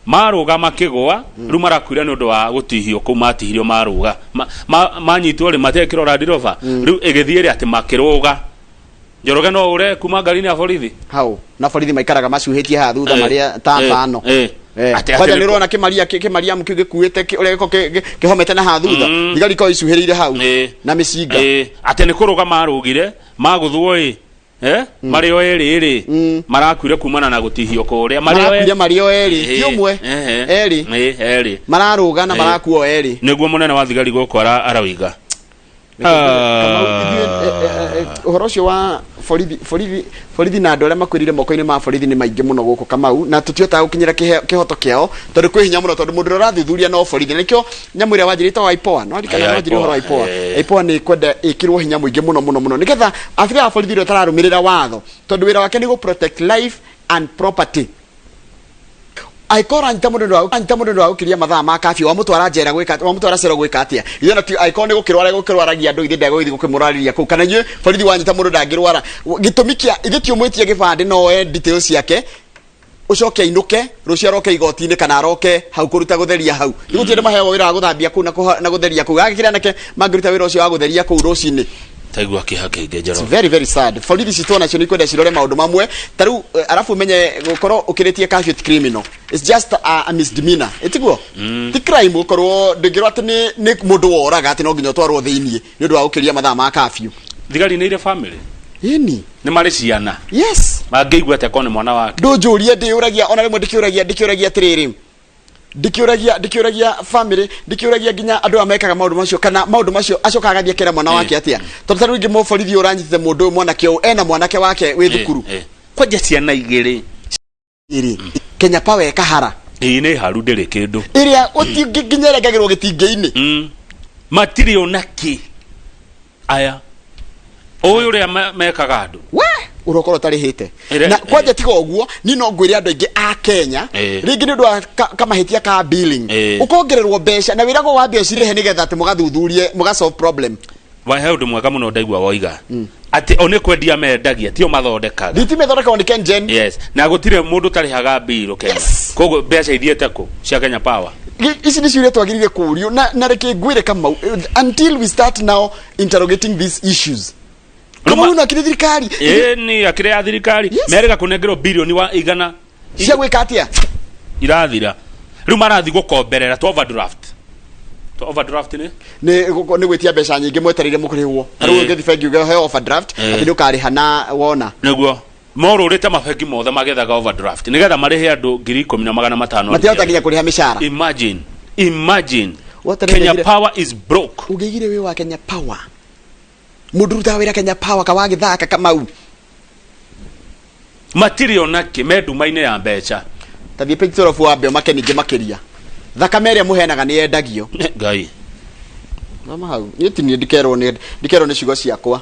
A: marũga makĩgũa, rĩu marakuire nĩ ũndũ wa gũtihio kũu matihirio marũga. Manyitwo rĩ matekĩrwo Land Rover, rĩu ĩgĩthiĩ rĩ atĩ makĩrũga. Njoroge no ure kuma ngari-inĩ ya borithi.
C: Hau na borithi maikaraga macuhĩtie haha thutha marĩa ta thano.
A: Atĩ
C: Kwanja
A: atĩ
C: nĩ ũrona kĩmaria kĩmariamu kĩu gĩkuĩte ũrĩa gĩko kĩhomete na haha thutha. Thigari ikoragwo icuhĩrĩire hau na mĩcinga.
A: Atĩ nĩ kũrũga marũgire magũthwo ĩ marĩ o erĩ rĩ marakuire kumana na gũtihio kũrĩa marĩ o
C: Marakuire marĩ o erĩ, ti ũmwe, erĩ.
A: Erĩ.
C: Mararũga na marakua o erĩ.
A: Nĩguo mũnene wa thigari gũkũ aroiga.
C: Kamau, ithuĩ, ũhoro ũcio wa borithi borithi borithi na andũ arĩa makuĩrĩire moko-inĩ ma borithi nĩ maingĩ mũno gũkũ Kamau, na tũtihotaga gũkinyĩra kĩhoto kĩao tondũ kwĩ hinya mũno, tondũ mũndũ ũrĩa ũrathuthuria no borithi. Na nĩkĩo nyamũ ĩrĩa wanjĩrĩte wa IPOA, no ririkana no wanjĩrire ũhoro wa IPOA. IPOA nĩ kwenda ĩkĩrwo hinya mũingĩ mũno mũno mũno nĩgetha abithaa wa borithi ũrĩa ũtararũmĩrĩra watho, tondũ wĩra wake nĩ gũ protect life and property, angĩkorwo ũranyita mũndũ nĩ wa anyita mũndũ nĩ wa gũkĩria mathaa ma curfew, wamũtwara njera gwĩka, wamũtwara cero gwĩka atĩa? Ithuĩ ona angĩkorwo nĩ gũkĩrwara gũkĩrwaragia andũ, ithuĩ ndegũgĩthiĩ gũkĩmũrwarĩria kũu. Kana inyuĩ borithi wanyita mũndũ ndangĩrwara, gĩtũmi kĩa ithuĩ ti ũmwĩtie gĩbandĩ no oe details ciake. Ũcoke ainũke rũciũ, aroke igoti-inĩ kana aroke hau kũruta gũtheria hau. Gũtirĩ andũ maheagwo wĩra wa gũthambia kũu na gũtheria kũu. Gagĩkĩrĩ anake mangĩruta wĩra ũcio wa gũtheria kũu rũcinĩ.
A: Taigua kĩeha kĩingĩ.
C: It's
A: Njoroge.
C: Very very sad. Borithi citũ onacio nĩ ikwenda cirore maũndũ mamwe ta rĩu arabu ũmenye gũkorwo ũkĩrĩtie curfew ti criminal, it's just a misdemeanor, ĩtiguo? Ti crime gũkorwo ndũngĩrwo atĩ nĩ mũndũ woraga atĩ no nginya ũtwarwo thĩiniĩ nĩ ũndũ wa gũkĩria mathaa ma curfew.
A: Thigari nĩ irĩ family.
C: Ĩni.
A: Nĩ marĩ ciana.
C: Yes.
A: Mangĩigua atĩa korwo nĩ mwana wake?
C: Ndũnjũrie, ndĩyũragia ona rĩmwe, ndĩkĩũragia atĩrĩrĩ, ndĩkĩũragia family, ndĩkĩũragia nginya andũ aya mekaga maũndũ macio, kana maũndũ macio acokaga agathiĩ akera mwana wake atĩa, tondũ ta rĩu ingĩ mũborithi ũyũ ũranyitĩte mũndũ ũyũ, mwanake ũyũ ena mwanake wake wĩ thukuru.
A: Kwanja ciana igĩrĩ.
C: Ĩrĩ Kenya Power ĩkahara.
A: Ĩĩ, nĩ haru, ndĩrĩ kĩndũ.
C: Ĩrĩa ũtingĩ nginya ĩrengagĩrwo gĩtingĩ-inĩ.
A: Matirĩ ona kĩ aya ũyũ ũrĩa mekaga andũ.
C: We ũrokorwo ũtarĩhĩte. Na kwanja tiga ũguo, niĩ no ngwĩre andũ aingĩ a Kenya, rĩngĩ nĩ ũndũ wa kamahĩtia ka billing, ũkongererwo mbeca na wĩragwo wambe ũcirĩhe nĩgetha atĩ mũgathuthurie, mũga solve problem.
A: Wa he ũndũ mwega mũno ndaigua woiga atĩ o nĩ kwendia mendagia, tio mathondekaga.
C: Thitima ĩthondekagwo nĩ KenGen.
A: Yes, na gũtirĩ mũndũ ũtarĩhaga mbirũ Kenya. Koguo mbeca ithiĩte kũ cia Kenya Power?
C: Ici nĩ ciũria twagĩrĩire kũũrio, na reke ngwĩre Kamau, until we start now interrogating these issues, Kamau, no akĩrĩ thirikari.
A: Ĩĩ, nĩ akĩrĩ ya thirikari. Merĩga kũnengerwo bilioni wa igana.
C: Cia gwĩka atĩa?
A: Irathira rĩu, marathiĩ gũkomberera to overdraft. To overdraft nĩ
C: Nĩ gwĩtia mbeca nyingĩ mwetereire mũkũrĩhwo. Rĩu ũngĩthiĩ bengi uge he overdraft, atĩ nĩ ũkarĩha na wona.
A: Nĩguo morũrĩte mabengi mothe magethaga overdraft nĩgetha marĩhe andũ 10,500.
C: Matirahota nginya kũrĩha mĩcara.
A: Imagine, imagine.
C: What
A: Kenya Power is broke.
C: Ũngĩigire wĩ wa Kenya Power, mũndũ ũrutaga wĩra Kenya Power kawagĩthaka Kamau.
A: Matirĩ ona kĩ, me nduma-inĩ ya mbeca.
C: Tathiĩ page 12 wambe ũmake ningĩ makĩria. Thakame ĩrĩa mũheanaga nĩ yendagio.
A: Ngai.
C: Thoma hau. Niĩ ti niĩ, ndikerwo nĩ ciugo ciakwa.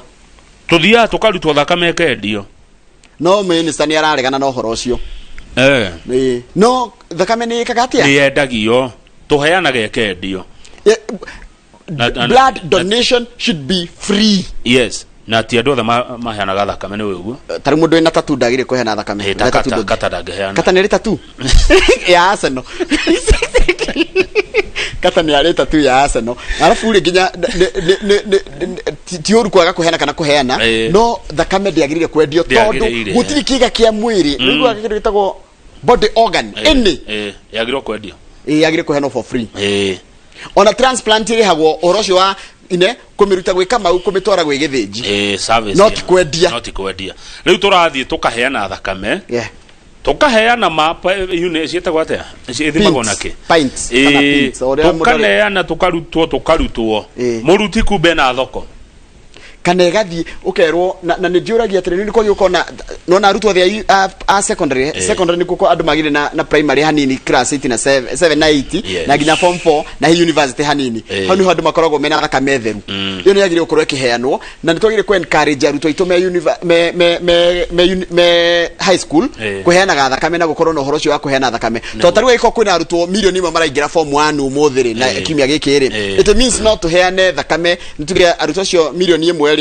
A: Tũthiaga tũkarutwo thakame ĩkendio.
C: No minister nĩ araregana na ũhoro ũcio. Ĩĩ. No thakame nĩ ĩkaga atĩa?
A: Nĩ yendagio, tũheanaga ĩkendio.
C: Blood donation should be free.
A: Yes, na ti andũ othe maheanaga thakame, nĩ ũguo.
C: Ta rĩu mũndũ wĩna tatu ndagĩrĩire kũheana thakame.
A: Ta
C: Wĩna tattoo
A: kata, kata ndangĩheana.
C: Kata nĩ arĩ tatu ya Arsenal. Kata nĩ arĩ tatu ya Arsenal. Arabu rĩ, nginya ti ũru kwaga kũheana kana kũheana, no thakame ndĩagĩrĩire kwendio tondũ
A: Ndĩagĩrĩire.
C: gũtirĩ kĩga kĩa mwĩrĩ. Nĩũiguaga kĩndũ gĩtagwo body organ? Any
A: Yagĩrĩirwo kwendio.
C: Yagĩrĩire kũheanwo for free. Ona transplant ĩrĩhagwo, ũhoro ũcio wa ine kũmĩruta gwĩ Kamau kũmĩtwara gwĩ Gĩthĩnji.
A: Service.
C: No ti kwendia.
A: No ti kwendia. Rĩu tũrathiĩ tũkaheana thakame,
C: Yeah.
A: tũkaheana ma unit ciĩtagwo atĩa? Ithimagwo na kĩ?
C: Pints, kana pints, o ũrĩa mũndũ
A: Tũkaneana, tũkarutwo mũruti kumbe na thoko.
C: Kana ĩgathiĩ ũkerwo na nĩ ndiũragia atĩrĩ, nĩ kwagĩ ũkona nona arutwo othe a secondary. Secondary nĩkuo kwa andũ magire na primary hanini, class 8 na 7, 7 na 8, na nginya form 4 na hi university hanini. Hau niho andũ makoragwo mena thakame theru. Ĩyo nĩ yagĩrĩirwo gũkorwo ĩkĩheanwo, na nĩ twagĩrĩire kũ encourage arutwo aitũ me me me me me uni- me high school kũheanaga thakame na gũkorwo na ũhoro ũcio wa kũheana thakame, tondũ ta rĩu angĩkorwo kwĩna arutwo 1 million maraingĩra form 1 ũmũthĩ rĩ, na kiumia gĩkĩ rĩ, it means no tũheane thakame, nĩ arutwo acio 1 million rĩ,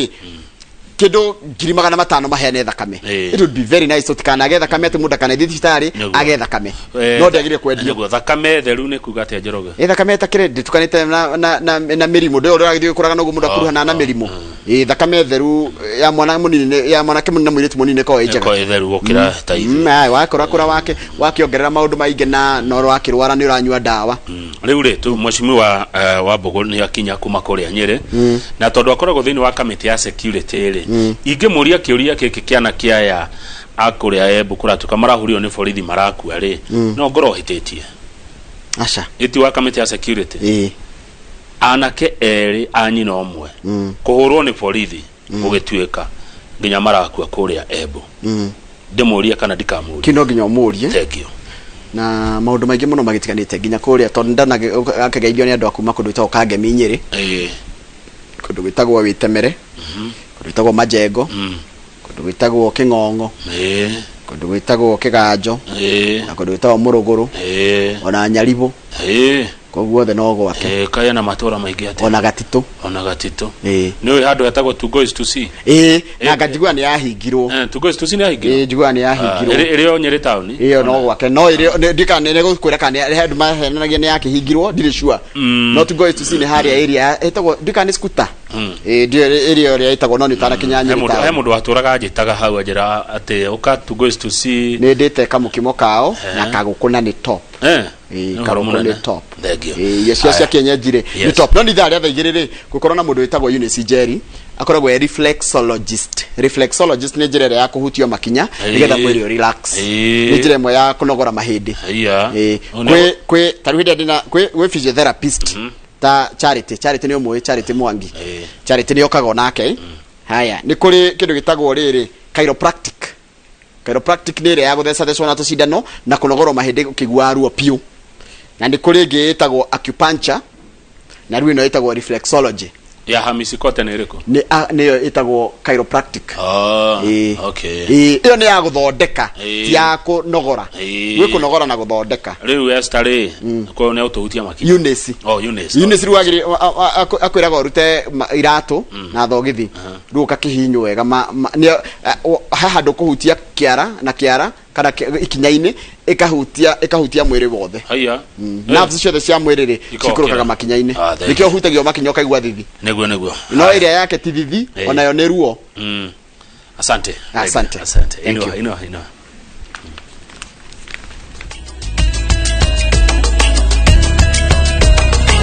C: kĩndũ 500,000 maheane thakame. It would be very nice tũtikanage thakame, atĩ mũndũ akanathiĩ thibitarĩ age thakame. No ndĩagĩrĩire kwendio.
A: Nĩguo. Thakame theru nĩ kuga atĩa, Njoroge?
C: Ĩ thakame ĩtakĩrĩ ndĩtukanĩte na mĩrimũ, ndĩyo ũrĩa ũragĩthiĩ ũkũraga noguo mũndũ akuruhanaga na mĩrimũ. Ĩ thakame theru ya mwana mũnini ya mwanake mũnini na mũirĩtu mũnini ĩkoragwo ĩ njega.
A: Ĩkoragwo ĩ theru gũkĩra ta ithuĩ.
C: Aye, wakũrakũra wake wakĩongerera maũndũ maingĩ na no wakĩrwara nĩ ũranyua ndawa.
A: Rĩu rĩ tu mheshimiwa wa Mbũgũ nĩ akinya kuma kũrĩa Nyĩrĩ, na tondũ akoragwo thĩinĩ wa kamĩtĩ ya security rĩ, ingĩmũria kĩũria gĩkĩ, kĩana kĩa aya a kũrĩa Embu kũratuĩka marahurio nĩ borithi marakua rĩ, no ngorwo hĩtĩtie?
C: Aca.
A: Ĩti wa kamĩtĩ ya security.
C: Ĩĩ.
A: Anake erĩ a nyina ũmwe kũhũrwo nĩ borithi, gũgĩtuĩka nginya marakua kũrĩa Embu, ndĩmũrie kana ndikamũrie?
C: Kĩ no nginya ũmũrie.
A: Thank you.
C: Na maũndũ maingĩ mũno magĩtiganĩte nginya kũrĩa, tondũ ndana akĩgeithio nĩ andũ a kuma kũndũ gwĩtagwo Kangemi Nyĩrĩ, kũndũ gwĩtagwo Wĩtemere, kũndũ gwĩtagwo Majengo, kũndũ gwĩtagwo Kĩng'ong'o, kũndũ gwĩtagwo Kĩganjo, na kũndũ gwĩtagwo Mũrũgũrũ, ona Nyaribũ. Koguo othe no gwake.
A: Eh, kaya na matũra maingĩ atĩa?
C: Ona gatitũ.
A: Ona gatitũ.
C: Ĩĩ.
A: Nĩ ũĩ handũ hetagwo Two Goes to See?
C: Ĩĩ, na ngajigua nĩ yahingirwo.
A: Eh, Two Goes to See nĩ yahingirwo?
C: Ĩĩ, njiguaga nĩ yahingirwo.
A: Ĩrĩ ĩrĩ o Nyĩrĩ taũni?
C: Ĩyo no gwake no ĩrĩ ndika nĩ gũkwĩra kana nĩ handũ mahenanagia nĩ yakĩhingirwo ndirĩ sure. No Two Goes to See nĩ harĩa area ĩtagwo ndika nĩ scooter. Ĩĩ, ndiũĩ area ĩrĩa ĩtagwo no nĩ ũtanakinya
A: He
C: Nyĩrĩ
A: mũndũ he
C: taũni.
A: mũndũ watũraga anjĩtaga hau anjĩra atĩ ũka Two Goes to See.
C: Nĩ ndĩte kamũkimo kao na kagũkũ na nĩ top.
A: Eh.
C: Ĩĩ,
A: Nĩ ũhoro
C: karũkũ nĩ
A: mũnene.
C: top.
A: Thank you.
C: Ĩĩ, irio cia cia
A: Aya.
C: kienyeji rĩ nĩ
A: Yes.
C: top. No nĩ ithaa rĩa thaa igĩrĩ rĩ gũkorwo na mũndũ wĩtagwo Eunice Njeri akoragwo e reflexologist. Reflexologist nĩ njĩra ĩrĩa ya kũhutio makinya nĩgetha
A: Ĩĩ.
C: mwĩrĩ ũ relax.
A: Ĩĩ.
C: Nĩ njĩra ĩmwe ya kũnogora mahĩndĩ.
A: Iya.
C: Ĩĩ.
A: Ũyũ nĩ-
C: Kwĩ kwĩ ta rĩu hĩndĩ ĩrĩa ndĩna kwĩ gwĩ physiotherapist ta Charity Charity nĩ ũmũĩ Charity Mwangi. Charity nĩ okaga onake. Haya, nĩ kũrĩ kĩndũ gĩtagwo rĩrĩ chiropractic. Chiropractic nĩ ĩrĩa ya gũthecathecwo na tũcindano na kũnogorwo mahĩndĩ ũkĩiguaga ruo piũ. Na nĩ kũrĩ ĩngĩ ĩtagwo acupuncture na rĩu ĩno ĩtagwo reflexology.
A: Ya Hamisi Kote nĩ ĩrĩkũ?
C: Nĩ nĩyo ĩtagwo chiropractic.
A: Ah,
C: Ĩĩ.
A: okay.
C: Ĩĩ, ĩyo nĩ ya gũthondeka
A: Ĩĩ.
C: ti ya kũnogora.
A: Ĩĩ.
C: Gwĩ kũnogora na gũthondeka.
A: Rĩu Esther rĩ, ko nĩ ũtũhutia makinya.
C: Eunice.
A: Oh, Eunice.
C: Eunice rĩu agĩrĩ akwĩraga ũrute iratũ na thogithi rĩu ũgakĩhihinywo wega ma, ma, nĩ, he handũ kũhutia kĩara na kĩara kana ikinya-inĩ ĩkahutia ĩkahutia mwĩrĩ wothe.
A: Haiya.
C: Nerves ciothe cia mwĩrĩ rĩ
A: Ikokĩra.
C: cikũrũkaga makinya-inĩ.
A: Ah, thank
C: Nĩkĩo ũhutagio makinya ũkaigua thithi.
A: Nĩguo nĩguo.
C: No ĩrĩa yake ti thithi, onayo nĩ ruo.
A: Asante.
C: Asante.
A: Asante.
C: Thank
A: Inua,
C: you.
A: inua, inua.